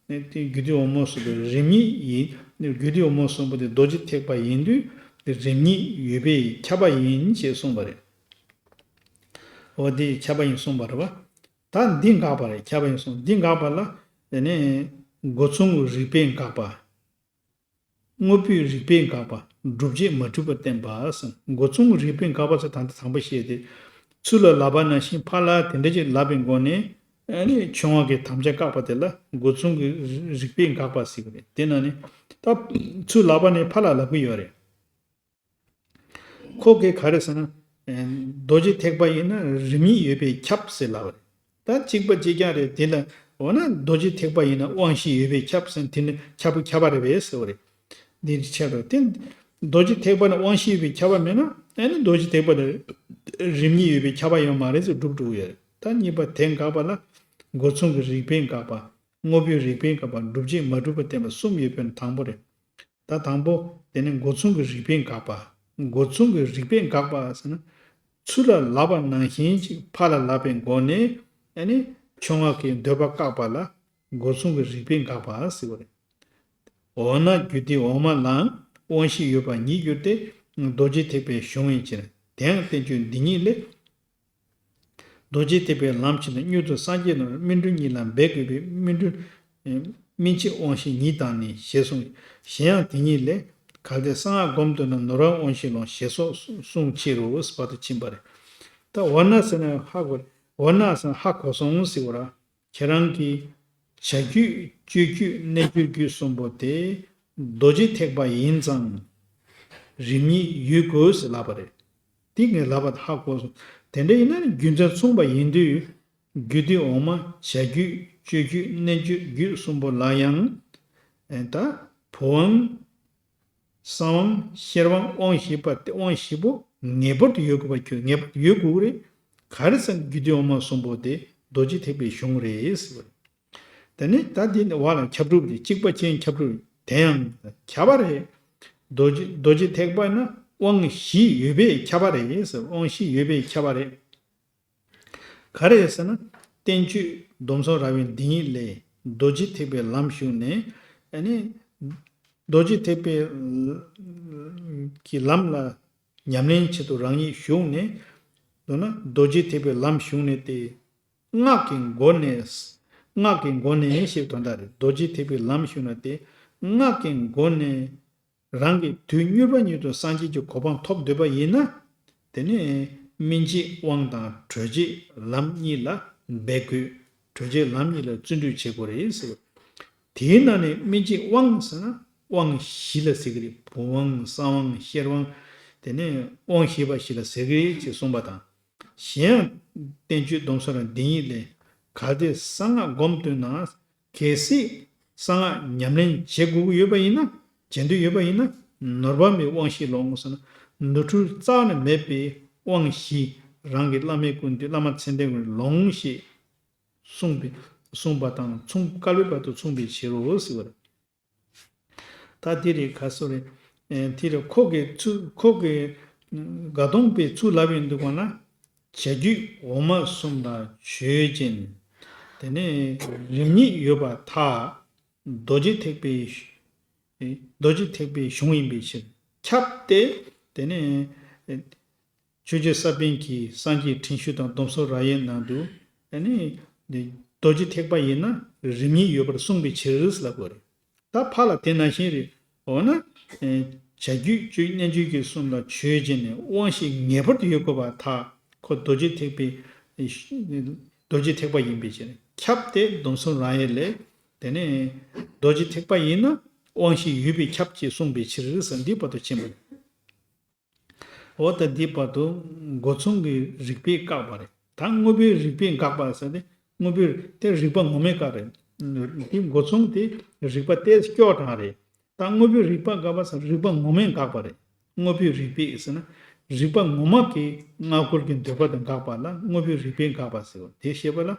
ནས་དེ་རྒྱུད་སྡེ་འོག་མ་གསུམ་པོ་རིམ་གཉིས་ཡིན། རྒྱུད་སྡེ་འོག་མ་གསུམ་པོ་དེ་རྡོ་རྗེ་ཐེག་པ་ཡིན་དུས་དེ་རིམ་གཉིས་ཡོད་པས་ཁྱབ་པ་ཡིན་ཞེས་གསུངས་པ་རེད། འོ་དེ་ཁྱབ་པ་ཡིན་གསུངས་པ་རེད་བ། ད་འདི་འགགས་པ་རེད། ཁྱབ་པ་ཡིན་གསུངས། འདི་འགགས་པ་ལ་དེ་ནས་སྒོ་མཚུངས་རིགས་པས་འགགས་པ། དངོས་པོའི་རིགས་པས་འགགས་པ། སྒྲུབ་བྱེད་མ་གྲུབ་པར་བསྟན་པ་ཟེར། སྒོ་མཚུངས་རིགས་པས་འགགས་པ་ཟེར་ད་ལྟ་དང་པོ་བཤད་དེ། ཚུར་ལ་ལབ་པ་ནང་བཞིན་ཕར་ལ་དེ་འདྲ་ཅིག་ལབ་པའི་སྒོ་ནས། ཨ་ནི་ཆུང་བ་གི་དམ་བཅའ་བཀག་པ་དེ་ལ་སྒོ་མཚུངས་ཀྱི་རིགས་པས་འགགས་པ་ཟེར་གི་རེད། དེ་ན་ནི་ད་ཚུར་ལབ་པ་ནས་ཕར་ལ་ལབ་གི་ཡོད་རེད། ཁོ་གིས་ག་རེ་ཟེར་ན། རྡོ་རྗེ་ཐེག་པ་ཡིན་ན་རིམ་གཉིས་ཡོད་པས་ཁྱབ་ཟེར་ལབ་པ་རེད། ད་གཅིག་པ་གཅིག་རྐྱང་རེད། དེ་ལ་འོ་ན་རྡོ་རྗེ་ཐེག་པ་ཡིན་ན་དབང་བཞི་ཡོད་པས་ཁྱབ་ཟེར། དེ་ནི་ཁྱབ་པ་ཁྱབ་པ་རེད་པས་ཟེར་བ་རེད། འདི་ཕྱིར་རོ། དེ་རྡོ་རྗེ་ཐེག་པ་ནི་དབང་བཞི་ཡོད་པས་ཁྱབ་པ་མེད་ན། ཨ་ནི་རྡོ་རྗེ་ཐེག་པ་ནི་རིམ་གཉིས་ཡོད་པས་ཁྱབ་པ་ཡོད་མ་རེད་ཟེར་སྒྲུབ་འགྲོ་གི་ཡོད་རེད། ད་གཉིས་པ་དེ་འགགས་པ་ལ་སྒོ་མཚུངས་ཀྱི་རིགས་པས་འགགས་པ། དངོས་པོའི་རིགས་པས་འགགས་པ། སྒྲུབ་བྱེད་མ་གྲུབ་པར་བསྟན་པ་གསུམ་ཡོད་པའི་དང་པོ་རེད། ད་དང་པོ་དེ་ནི་སྒོ་མཚུངས་ཀྱི་རིགས་པས་འགགས་པ། སྒོ་མཚུངས་ཀྱི་རིགས་པས་འགགས་པ་ཟེར་ན། ཚུར་ལ་ལབ་པ་ནང་བཞིན་ཅིག་ཕར་ལ་ལབ་པའི་སྒོ་ནས་ཨ་ནི་ཆུང་བ་གི་འདོད་པ་བཀག་པ་ལ་སྒོ་མཚུངས་ཀྱི་རིགས་པས་འགགས་པ་ཟེར་བ་རེད། འོ་ན་རྒྱུད་སྡེ་འོག་མ་ལའང་དབང་བཞི་ཡོད་པ་ཉིད་གྱུར་ཏེ། རྡོ་རྗེ་ཐེག་པའི་གཞུང་ཡིན་ཕྱིར། དེ་ཡང་བསྟན་བཅོས་འདི་ཉིད་ལས། རྡོ་རྗེ་ཐེག་པའི་ལམ་ཕྱིན་ན་མྱུར་དུ་སངས་རྒྱས་ནོར། སྨིན་གྲོལ་གཉིས་ལ་འབད་དགོས་པས། སྨིན་གྲོལ། སྨིན་བྱེད་དབང་བཞི་ཉིད་དང་ནི། ཞེས་གསུངས། གཞན་ཡང་དེ་ཉིད་ལས། གལ་ཏེ་གསང་སྔགས་སྒོམ་འདོད་ན། ནོར་བ་དབང་བཞི་ལོངས། ཞེས་སོགས་གསུངས་ཕྱིར་རོ། བར་དུ་ཕྱིན་པ་རེད། ད་འོ་ན་ཟེར་ན་ཧ་གོ། འོ་ན་ཟེར་ན་ཧ་གོ་སོང་ཟེར་བ་ར། ཁྱེད་རང་གིས་བྱ་རྒྱུད་སྤྱོད་རྒྱུད་རྣལ་འབྱོར་རྒྱུད་གསུམ་པོ་དེ་རྡོ་རྗེ་ཐེག་པ་ཡིན་ཙང་རིམ་གཉིས་ཡོད་དགོས་ཟེར་ལབ་པ་རེད། དེ་ངས་ལབ་པ་ཧ་གོ་སོང་། དེ་འདྲ་ཡིན་ན་རྒྱུ་མཚན་མཚུངས་པ་ཡིན་དུས་རྒྱུད་སྡེ་འོག་མ་བྱ་རྒྱུད་སྤྱོད་རྒྱུད་རྣལ་འབྱོར་རྒྱུད་གསུམ་པོ་ལ་ཡང་ད་བུམ་དབང་གསང་དབང་ཤེར་དབང་དབང་བཞི་པ་སྟེ་དབང་བཞི་པོ་ངེས་པར་དུ་ཡོད་དགོས་པ་ཁྱོད་ངེས་པར་དུ་ཡོད་དགོས་རེད། ག་རེ་ཟེར་ན་རྒྱུད་སྡེ་འོག་མ་གསུམ་པོ་དེ་རྡོ་རྗེ་ཐེག་པའི་གཞུང་རེད་ཟེར་བ་རེད། དེ་ནི་ད་འདི་ནི་བ་ལ་ཁྱབ་སྒྲུབ་རེད། གཅིག་པ་ཅན་ཁྱབ་སྒྲུབ་རེད། དེ་ཡང་ཁྱབ་པ་རེད། རྡོ་རྗེ་རྡོ་རྗེ་ཐེག་པ་ན་དབང་བཞི་ཡོད་པས་ཁྱབ་པ་རེད་ཟེར། དབང་བཞི་ཡོད་པས་ཁྱབ་པ་རེད། ག་རེ་ཟེར་ན། བསྟན་བཅོས་སྡོམ་གསུམ་རབ་དབྱེ་འདི་ཉིད་ལས། རྡོ་རྗེ་ཐེག་པའི་ལམ་ཞུགས་ནས། ཨ་ནི། རྡོ་རྗེ་ཐེག་པའི་གི་ལམ་ལ་ཉམས་ལེན་ཆེད་དུ་རང་ཉིད་ཞུགས་ནས། མདོར་ན་རྡོ་རྗེ་ཐེག་པའི་ལམ་ཞུགས་ནས་ཏེ། སྔགས་ཀྱི་སྒོ་ནས། སྔགས་ཀྱི་སྒོ་ནས་ཞེས་དོན་དག་རེད། རྡོ་རྗེ་ཐེག་པའི་ལམ་ཞུགས་ན་ཏེ། སྔགས་ཀྱི་སྒོ་ནས་རང་གི་དུས་མྱུར་བ་ཉིད་དུ་སངས་རྒྱས་ཀྱི་གོ་འཕང་ཐོབ་འདོད་པ་ཡིན་ན། དེ་ནས་སྨིན་བྱེད་དབང་དང་གྲོལ་བྱེད་ལམ་གཉིས་ལ་འབད་དགོས། གྲོལ་བྱེད་ལམ་གཉིས་ལ་བརྩོན་འགྲུས་བྱེད་དགོས་རེད་ཟེར། དེའི་ནང་ནས་སྨིན་བྱེད་དབང་ཟེར་ན། དབང་བཞི་ལ་ཟེར་གི་རེད། བུམ་དབང་། གསང་དབང་། ཤེར་དབང་། དེ་ནས་དབང་བཞི་པ་བཞི་ལ་ཟེར་གི་རེད་ཅེས་གསུངས་པ་དང་། གཞན་ཡང་བསྟན་བཅོས་སྡོམ་གསུམ་རབ་འདི་ཉིད་ལས། གལ་ཏེ་གསང་སྔགས་སྒོམ་འདོད་ན། གལ་སྲིད་གསང་སྔགས་ཉམས་ལེན་བྱེད་དགོས་ཀྱི་ཡོད་པ་ཡིན་ན། བྱེད་འདོད་ཡོད་པ་ཡིན་ན། ནོར་བ་མེད་དབང་བཞི་ལོངས་ཟེར་ན། ནོར་འཁྲུལ་རྩ་ནས་མེད་པའི་དབང་བཞི། རང་གི་བླ་མའི་སྐུ་མདུན། བླ་མ་མཚན་ལྡན་ཀུན་ལོངས་ཞེས་གསུངས་པའི། གསུངས་པ་དང་མཚུངས། བསྐལ་པའི་བར་དུ་མཚུངས་པའི་ཕྱིར་རོ་ཟེར་བ་རེད། ད་དེ་རེད། ག་སོ་རེད། ཨེ། དེ་རེད། ཁོ་གི་ཚུལ། ཁོ་གི་དགའ་གདོང་པའི་ཚུལ་ལབ་ཡོང་དུས་གོང་ན། བྱ་རྒྱུད་འོག་མ་གསུམ་ལ་ཆོས་ཅན། དེ་ནས་རིམ་གཉིས་ཡོད་པར་ཐལ། རྡོ་རྗེ་ཐེག་པའི། རྡོ་རྗེ་ཐེག་པའི་གཞུང་ཡིན་པའི་ཕྱིར། ཁྱབ་སྟེ། དེ་ནས། ཆོས་རྗེ་ས་པཎ་གྱིས་སངས་རྒྱས་དྲིན་ཤོད་དང་སྡོམ་གསུམ་རབ་དབྱེ་ནང་དུ། ཨ་ནི། རྡོ་རྗེ་ཐེག་པ་ཡིན་ན་རིམ་གཉིས་ཡོད་པར་གསུངས་པའི་ཕྱིར་ལབ་དགོས་རེད། ད་ཕར་ལ་དེ་ནང་བཞིན་རེད། འོ་ན། བྱ་རྒྱུད་བཅུ། རྣལ་འབྱོར་རྒྱུད་གསུམ་ལ་ཆོས་ཅན། དབང་བཞི་ངེས་པར་དུ་ཡོད་དགོས་པར་ཐལ། ཁོ་རྡོ་རྗེ་ཐེག་པའི། རྡོ་རྗེ་ཐེག་པ་ཡིན་པའི་ཕྱིར། ཁྱབ་སྟེ་སྡོམ་གསུམ་རབ་དབྱེ་ལས། དེ་ནས་རྡོ་རྗེ་ཐེག་པ་ཡིན་ན་དབང་བཞི་ཡོད་པས་ཁྱབ་ཅེས་གསུངས་པའི་ཕྱིར་ཟེར། འདི་བར་དུ་ཕྱིན་པ་རེད། འོ་ད་འདི་བར་དུ་མགོ་མཚུངས་ཀྱི་རིགས་པས་བཀག་པ་རེད། ད་དངོས་པོའི་རིགས་པས་འགག་པ་ཟེར་ཏེ། དངོས་པོའི་དེ་རིགས་པ་ངོ་མས་བཀག་རེད། འདི་མགོ་མཚུངས་དེ་རིགས་པ་དེ་སྐྱོ་དྲགས་རེད། ད་དངོས་པོའི་རིགས་པ་འགག་པ་ཟེར། རིགས་པ་ངོ་མས་འགག་པ་རེད། དངོས་པོའི་རིགས་པས་ཟེར་ན། རིགས་པ་ངོ་མ་གི་སྔ་རྒོལ་གྱི་འདོད་པ་དེ་འགག་པ་ལ་དངོས་པོའི་རིགས་པས་འགག་པ་ཟེར་བ་དེ་བཤད་པ་ལ།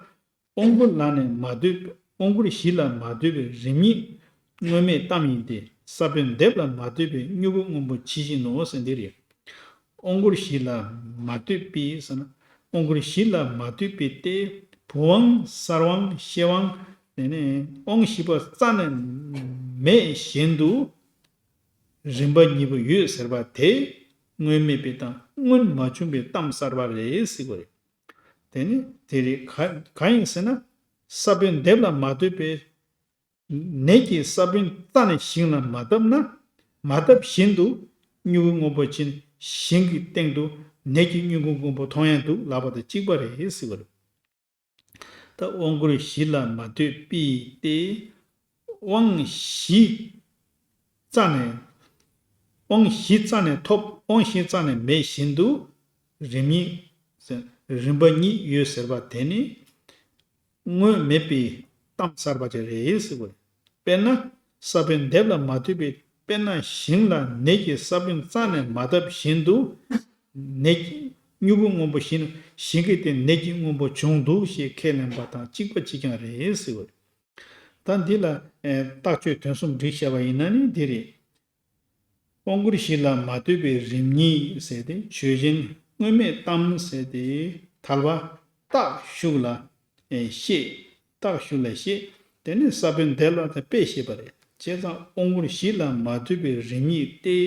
དབང་བསྐུར་ལ་ནི་མ་ལྟོས་པའི། དབང་བསྐུར་བཞི་ལ་མ་ལྟོས་པའི་རིམ་གཉིས་དངོས་མེད་གཏམ་ཡིན་ཏེ། ས་བོན་འདེབས་ལ་མ་ལྟོས་པའི་མྱུ་གུ་སྔོན་པོ་ཇི་བཞིན་ནོ་ཟེར་འདི་རེད། དབང་བསྐུར་བཞི་ལ་མ་ལྟོས་པའི་ཟེར་ན། དབང་བསྐུར་བཞི་ལ་མ་ལྟོས་པའི་སྟེ། བུམ་དབང་། གསང་དབང་། ཤེར་དབང་། དེ་ནས་དབང་བཞི་པ་རྩ་ནས་མེད་བཞིན་དུ། རིམ་པ་གཉིས་པོ་ཡོད་ཟེར་བ་དེ། སྔོན་མེད་པའི་གཏམ། སྔོན་མ་བྱུང་བའི་གཏམ་གསར་པ་རེད་ཟེར་བ་རེད། དེ་ནི་དེ་རེད། ག་གང་ཡིན་ཟེར་ན། ས་བོན་འདེབས་ལ་མ་ལྟོས་པའི། ནས་ཀྱི་ས་བོན་རྩ་ནས་ཞིང་ལ་མ་བཏབ་ན། མ་བཏབ་བཞིན་དུ་མྱུ་གུ་སྔོན་པོ་ཅན་ཞིང་གི་སྟེང་དུ་ནས་ཀྱི་མྱུ་གུ་སྔོན་པོ་མཐོང་ཡང་འདུག་ལབ་པ་དང་གཅིག་པ་རེད་ཟེར་བ་རེད། ད་དབང་བསྐུར་བཞི་ལ་མ་ལྟོས་པའི་སྟེ། དབང་བཞི་རྩ་ནས། དབང་བཞི་རྩ་ནས་ཐོབ། དབང་བཞི་རྩ་ནས་མེད་བཞིན་དུ་རིམ་གཉིས། རིམ་པ་གཉིས་ཡོད་ཟེར་བ་དེ་ནི་སྔོན་མེད་པའི་གཏམ་གསར་པ་ཅིག་རེད་ཟེར་བ་རེད། དཔེར་ན་ས་བོན་འདེབས་ལ་མ་ལྟོས་པའི། དཔེར་ན་ཞིང་ལ་ནས་ཀྱི་ས་བོན་རྩ་ནས་མ་བཏབ་བཞིན་དུ། ནས་ཀྱི་མྱུ་གུ་སྔོན་པོ་བཞིན། ཞིང་གི་སྟེང་ནས་ཀྱི་སྔོན་པོ་བྱུང་འདུག་ཞེས་ཁས་ལེན་པ་དང་གཅིག་པ་གཅིག་རྐྱང་རེད་ཟེར་བ་རེད། ད་འདི་ལ་ཨེ་རྟགས་ཆོས་དོན་གསུམ་བསྒྲིགས་བྱས་པ་ཡིན་ན་ནི་འདི་རེད། དབང་བསྐུར་བཞི་ལ་མ་ལྟོས་པའི་རིམ་གཉིས་ཟེར་ཏེ། ཆོས་ཅན། སྔོན་མེད་གཏམ་ཟེར་ཏེ། ཐལ་བ་རྟགས་ཞུགས་ལ་ཨེ་བཤད། རྟགས་ཞུགས་ལ་བཤད། དེ་ནི་ས་བོན་འདེབས་ལ་དེ་དཔེ་བཤད་པ་རེད། བྱས་ཙང་དབང་བསྐུར་བཞི་ལ་མ་ལྟོས་པའི་རིམ་གཉིས་ཏེ།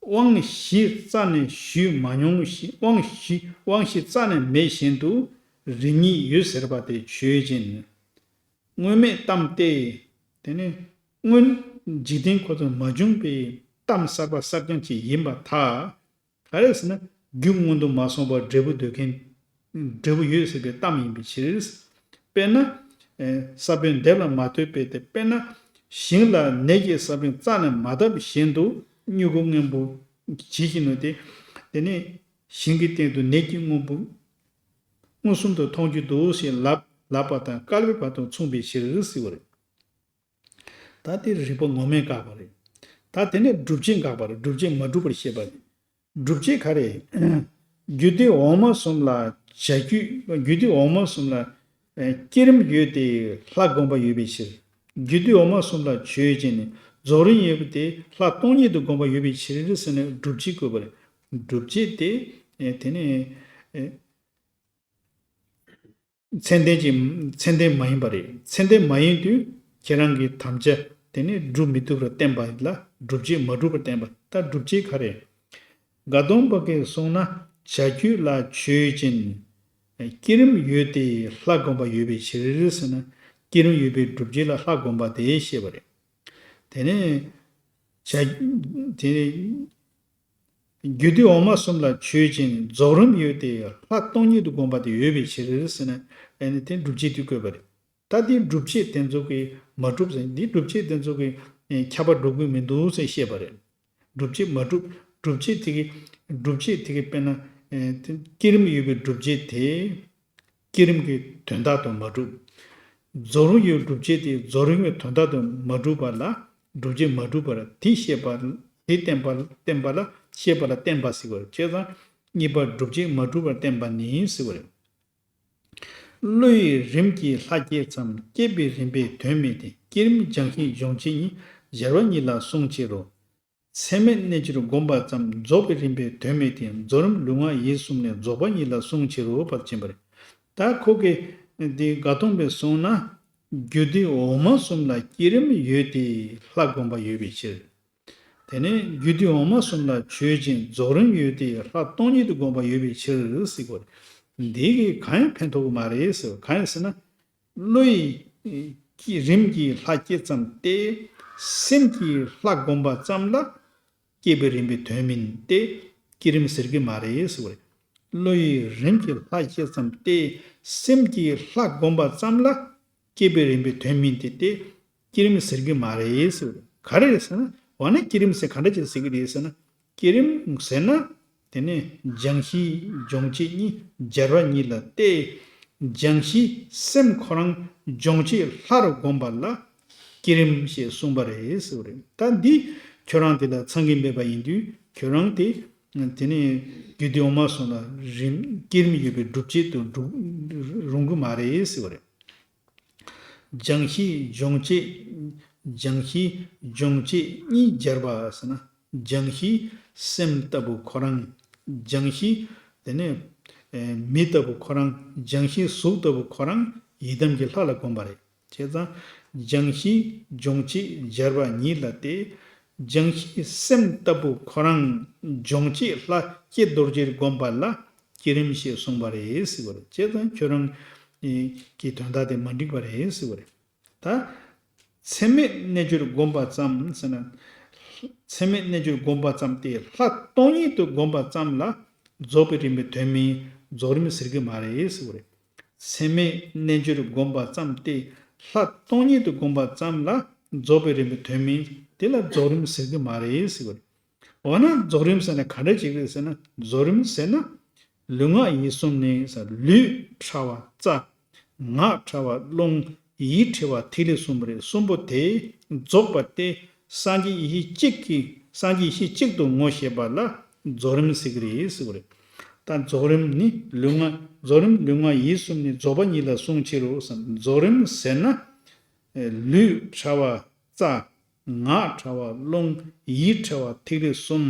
དབང་བཞི་རྩ་ནས་ཞུས་མ་མྱོང་ཞིང་། དབང་བཞི། དབང་བཞི་རྩ་ནས་མེད་བཞིན་དུ་རིམ་གཉིས་ཡོད་ཟེར་བ་དེ་ཆོས་ཅན། སྔོན་མེད་གཏམ་སྟེ། དེ་ནི་སྔོན་འཇིག་རྟེན་ཁོ་ཚོ་མ་བྱུང་བའི་གཏམ་གསར་པ་གསར་རྐྱང་ཅིག་ཡིན་པར་ཐལ། ག་རེ་ཟེར་ན། རྒྱུ་སྔོན་དུ་མ་སོང་བར་འབྲས་བུ་འདོད་མཁན། འབྲས་བུ་ཡོད་ཟེར་བའི་གཏམ་ཡིན་པའི་ཕྱིར། དཔེར་ན། ཨེ་ས་བོན་འདེབས་ལ་མ་ལྟོས་པའི་སྟེ། དཔེར་ན་ཞིང་ལ་ནས་ཀྱི་ས་བོན་རྩ་ནས་མ་བཏབ་བཞིན་དུ་མྱུ་གུ་སྔོན་པོ་ཇི་བཞིན་ནོ་སྟེ། དེ་ནི་ཞིང་གི་སྟེང་དུ་ནས་ཀྱི་སྔོན་པོ་མངོན་སུམ་དུ་མཐོང་རྒྱུ་འདུག་ཞེས་ལབ་ལབ་པ་དང་བསྐལ་པའི་བར་དུ་མཚུངས་པའི་ཕྱིར་ཟེར་བ་རེད། ད་དེ་རིགས་པ་ངོ་མས་བཀག་པ་རེད། ད་དེ་ནས་སྒྲུབ་བྱེད་འགག་པ་རེད། སྒྲུབ་བྱེད་མ་གྲུབ་པར་བཤད་པ་རེད། སྒྲུབ་བྱེད་ག་རེ། རྒྱུད་སྡེ་འོག་མ་གསུམ་ལ་བྱ་རྒྱུད། རྒྱུད་སྡེ་འོག་མ་གསུམ་ལ་ཨེ་བསྐྱེད་རིམ་ཡོད་དེ་ལྷ་བསྒོམ་པ་ཡོད་པའི་ཕྱིར། རྒྱུད་སྡེ་འོག་མ་གསུམ་ལ་ཆོས་ཅན་ནི་རྫོགས་རིམ་ཡོད་པ་དེ་ལྷ་སྟོང་ཉིད་དུ་བསྒོམ་པ་ཡོད་པའི་ཕྱིར་ཟེར་ནས་སྒྲུབ་བྱེད་བཀོད་པ་རེད། སྒྲུབ་བྱེད་དེ་ཨེ་དེ་ནས་ཨེ་མཚན་ལྡན་གྱི། མཚན་ལྡན་མ་ཡིན་པ་རེད། མཚན་ལྡན་མ་ཡིན་དུས་ཁྱེད་རང་གི་དམ་བཅའ་ དེ་ནས་སྒྲུབ་མི་ཐུབ་པར་བསྟན་པ་ལ་སྒྲུབ་བྱེད་མ་གྲུབ་པར་བསྟན་པ། ད་སྒྲུབ་བྱེད་ག་རེ། དགའ་སྟོན་པ་གིས་གསུངས་ན། བྱ་རྒྱུད་ལ་ཆོས་ཅན། བསྐྱེད་རིམ་ཡོད་དེ་ལྷ་བསྒོམ་པ་ཡོད་པའི་ཕྱིར་ཟེར་ན། བསྐྱེད་རིམ་ཡོད་པའི་སྒྲུབ་བྱེད་ལ་ལྷ་བསྒོམ་པ་དེ་བཤད་པ་རེད། དེ་ནས་བྱ་དེ་ནས་རྒྱུད་སྡེ་འོག་མ་གསུམ་ལ་ཆོས་ཅན། རྫོགས་རིམ་ཡོད་དེ་ལྷ་སྟོང་ཉིད་དུ་བསྒོམ་པ་དེ་ཡོད་པའི་ཕྱིར་ཟེར་ན། ཨ་ནི་དེ་སྒྲུབ་བྱེད་དེ་བཀོད་པ་རེད། ད་དེ་སྒྲུབ་བྱེད་དེ་ཚོ་གིས་མ་གྲུབ་ཟེར། འདི་སྒྲུབ་བྱེད་དེ་ཚོ་གིས་ཨེ་ཁྱབ་པ་འགྲོ་གི་མི་འདུག་ཟེར་བཤད་པ་རེད། སྒྲུབ་བྱེད་མ་གྲུབ། སྒྲུབ་བྱེད་དེ་གིས་སྒྲུབ་བྱེད་དེ་གིས་དཔེར་ན་ཨེ་དེ་བསྐྱེད་རིམ་ཡོད་པའི་སྒྲུབ་བྱེད་དེ་བསྐྱེད་རིམ་གྱི་དོན་དག་ཏུ་མ་གྲུབ། རྫོགས་རིམ་ཡོད་སྒྲུབ་བྱེད་དེ་རྫོགས་རིམ་གྱི་དོན་དག་ཏུ་མ་གྲུབ་པ་ལ་སྒྲུབ་བྱེད་མ་གྲུབ་པར་དེ་བཤད་པ། དེ་བསྟན་པ་བསྟན་པ་ལ་བཤད་པ་ལ་བསྟན་པ་ཟེར་བ་རེད། བྱས་ཙང་གཉིས་པ་སྒྲུབ་བྱེད་མ་གྲུབ་པར་བསྟན་པ་ནི་ཟེར་བ་རེད། བློ་ཡི་རིམ་གྱིས་ལྷ་བསྐྱེད་ཙམ། བསྐྱེད་པའི་རིམ་པའི་དོན་མིན་ཏེ། བསྐྱེད་རིམ་སྦྱང་གཞི་སྦྱོང་བྱེད་གཉིས། སྦྱར་བ་ཉིད་ལ་གསུངས་ཕྱིར་རོ། ཚད་མེད་རྣལ་འབྱོར་བསྒོམ་པ་ཙམ། རྫོགས་པའི་རིམ་པའི་དོན་མིན་ཏེ། རྫོགས་རིམ་ལུས་ངག་ཡིད་གསུམ་ནི། རྫོགས་པ་ཉིད་ལ་གསུངས་ཕྱིར་རོ། བར་ཕྱིན་པ་རེད། ད་ཁོ་གིས་འདི་དགའ་སྟོན་པས་གསུངས་ན། རྒྱུད་སྡེ་འོག་མ་གསུམ་ལ་བསྐྱེད་རིམ་ཡོད་དེ་ལྷ་བསྒོམ་པ་ཡོད་པའི་ཕྱིར། དེ་ནས་རྒྱུད་སྡེ་འོག་མ་གསུམ་ལ་ཆོས་ཅན། རྫོགས་རིམ་ཡོད་དེ་ལྷ་སྟོང་ཉིད་དུ་བསྒོམ་པ་ཡོད་པའི་ཕྱིར་ཟེར་གོ། འདི་གིས་གང་ཡང་ཕན་ཐོགས་ཀྱི་མ་རེད་ཟེར། གང་ཡང་ཟེར་ན། བློ་ཡི་རིམ་གྱིས་ལྷ་བསྐྱེད་ཙམ་སྟེ། སེམས་ཀྱིས་ལྷ་བསྒོམ་པ་ཙམ་ལ་བསྐྱེད་པའི་རིམ་པའི་དོན་མིན་ཏེ། བསྐྱེད་རིམ་ཟེར་གྱི་མ་རེད་ཟེར་བ་རེད། བློ་ཡི་རིམ་གྱིས་ལྷ་བསྐྱེད་ཙམ་སྟེ། སེམས་ཀྱིས་ལྷ་བསྒོམ་པ་ཙམ་ལ་བསྐྱེད་པའི་རིམ་པའི་དོན་མིན་ཏེ། དེ་བསྐྱེད་རིམ་ཟེར་གྱི་མ་རེད་ཟེར། ག་རེ་རེད་ཟེར་ན། འོ་ན་བསྐྱེད་རིམ་ཟེར་ག་འདྲ་ཅིག་ཟེར་གྱི་རེད་ཟེར་ན། བསྐྱེད་རིམ་ཟེར་ན། དེ་ནས་སྦྱང་གཞི་སྦྱོང་བྱེད་གཉིས། སྦྱར་བ་གཉིས་ལ་སྟེ། སྦྱང་གཞི་སེམས་ཁོ་རང་སྦྱོང་བྱེད་ལྷ་རུ་བསྒོམ་པ་ལ་བསྐྱེད་རིམ་ཞེས་གསུངས་པ་རེད་ཟེར་བ་རེད། ད་འདི་ཁྱོད་རང་དེ་ལ་ཚང་གིན་མེད་པ་ཡིན་དུས་ཁྱོད་རང་དེ། དེ་ནས་རྒྱུད་སྡེ་འོག་མ་གསུམ་ལ་རིམ་བསྐྱེད་རིམ་ཡོད་པའི་སྒྲུབ་བྱེད་དུ་འགྲོ་རུང་གི་མ་རེད་ཟེར་བ་རེད། སྦྱང་གཞི་སྦྱོང་བྱེད། སྦྱང་གཞི་སྦྱོང་བྱེད་གཉིས་སྦྱར་བ་ཟེར་ན། སྦྱང་གཞི་སེམས་ལྟ་བུ་ཁོ་རང་། སྦྱང་གཞི་དེ་ནས་ཨེ་མི་ལྟ་བུ་ཁོ་རང་། སྦྱང་གཞི་གཟུགས་ལྟ་བུ་ཁོ་རང་ཡི་དམ་གྱི་ལྷ་ལ་བསྒོམ་པ་རེད། བྱས་ཙང་སྦྱང་གཞི་སྦྱོང་བྱེད་སྦྱར་བ་ཉིད་ལ་སྟེ། སྦྱང་གཞི་སེམས་ལྟ་བུ་ཁོ་རང་སྦྱོང་བྱེད་ལྷ་ཀྱེ་རྡོ་རྗེར་བསྒོམ་པ་ལ་བསྐྱེད་རིམ་ཞེས་གསུངས་པ་རེད་ཟེར་བ་རེད། བྱས་ཙང་ཁྱོད་རང་གི་དོན་དག་དེ་མ་འགྲིག་པ་རེད་ཟེར་བ་རེད། ད་ཚད་མེད་རྣལ་འབྱོར་བསྒོམ་པ་ཙམ་ཟེར་ན། ཚད་མེད་རྣལ་འབྱོར་བསྒོམ་པ་ཙམ་སྟེ་ལྷ་སྟོང་ཉིད་དུ་བསྒོམ་པ་ཙམ་ལ་རྫོགས་པའི་རིམ་པའི་དོན་མིན། རྫོགས་རིམ་ཟེར་གྱི་མ་རེད་ཟེར་བ་རེད། ཚད་མེད་རྣལ་འབྱོར་བསྒོམ་པ་ཙམ་སྟེ་ལྷ་སྟོང་ཉིད་དུ་བསྒོམ་པ་ཙམ་ལ་རྫོགས་པའི་རིམ་པའི་དོན་མིན། དེ་ལ་རྫོགས་རིམ་ཟེར་གྱི་མ་རེད་ཟེར་བ་རེད། འོ་ན་རྫོགས་རིམ་ཟེར་ན་ག་འདྲ་ཅིག་རེད་ཟེར་ན། རྫོགས་རིམ་ཟེར་ན། ལུས་ངག་ཡིད་གསུམ་ནི་ཟེར། ལུས་ཕྲ་བ་རྩ། ངག་ཕྲ་བ་རླུང་། ཡིད་ཕྲ་བ་ཐིག་ལེ་གསུམ་རེད། གསུམ་པོ་དེ་རྫོགས་པ་སྟེ་སངས་རྒྱས་ཡེ་ཤེས་གཅིག་གི་སངས་རྒྱས་ཡེ་ཤེས་གཅིག་ཏུ་ངོ་ཤེས་པ་ལ་རྫོགས་རིམ་ཟེར་གྱི་རེད་ཟེར་བ་རེད། ད་རྫོགས་རིམ་ནི་ལུས་ངག་རྫོགས་རིམ་ལུས་ངག་ཡིད་གསུམ་ནི་རྫོགས་པ་ཉིད་ལ་གསུངས་ཕྱིར་རོ་ཟེར། རྫོགས་རིམ་ཟེར་ན། ལུས་ཕྲ་བ་རྩ། ངག་ཕྲ་བ་རླུང་། ཡིད་ཕྲ་བ་ཐིག་ལེ་གསུམ་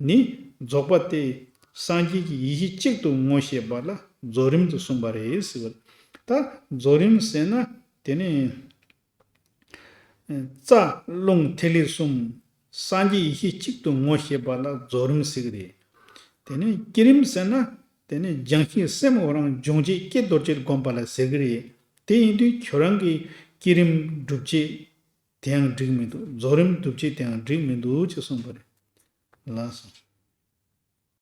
ནི་རྫོགས་པ་སྟེ་སངས་རྒྱས་ཀྱི་ཡེ་ཤེས་གཅིག་ཏུ་ངོ་ཤེས་པ་ལ་རྫོགས་རིམ་དུ་གསུངས་པ་རེད་ཟེར་བ་རེད། ད་རྫོགས་རིམ་ཟེར་ན་དེ་ནི་རྩ་རླུང་ཐིག་ལེ་གསུམ་སངས་རྒྱས་ཡེ་ཤེས་གཅིག་ཏུ་ངོ་ཤེས་པ་ལ་རྫོགས་རིམ་ཟེར་གྱི་རེད། དེ་ནི་བསྐྱེད་རིམ་ཟེར་ན་དེ་ནི་སྦྱང་གཞི་སེམས་ཁོ་རང་སྦྱོང་བྱེད་ཀྱེ་རྡོ་རྗེར་བསྒོམ་པ་ལ་ཟེར་གྱི་རེད། དེ་ཡིན་དུས་ཁྱོད་རང་གི་བསྐྱེད་རིམ་སྒྲུབ་བྱེད། དེའང་འགྲིག་མི་འདུག་རྫོགས་རིམ་སྒྲུབ་བྱེད་དེའང་འགྲིག་མི་འདུག་ཅེས་གསུངས་པ་རེད། ལགས་སོ།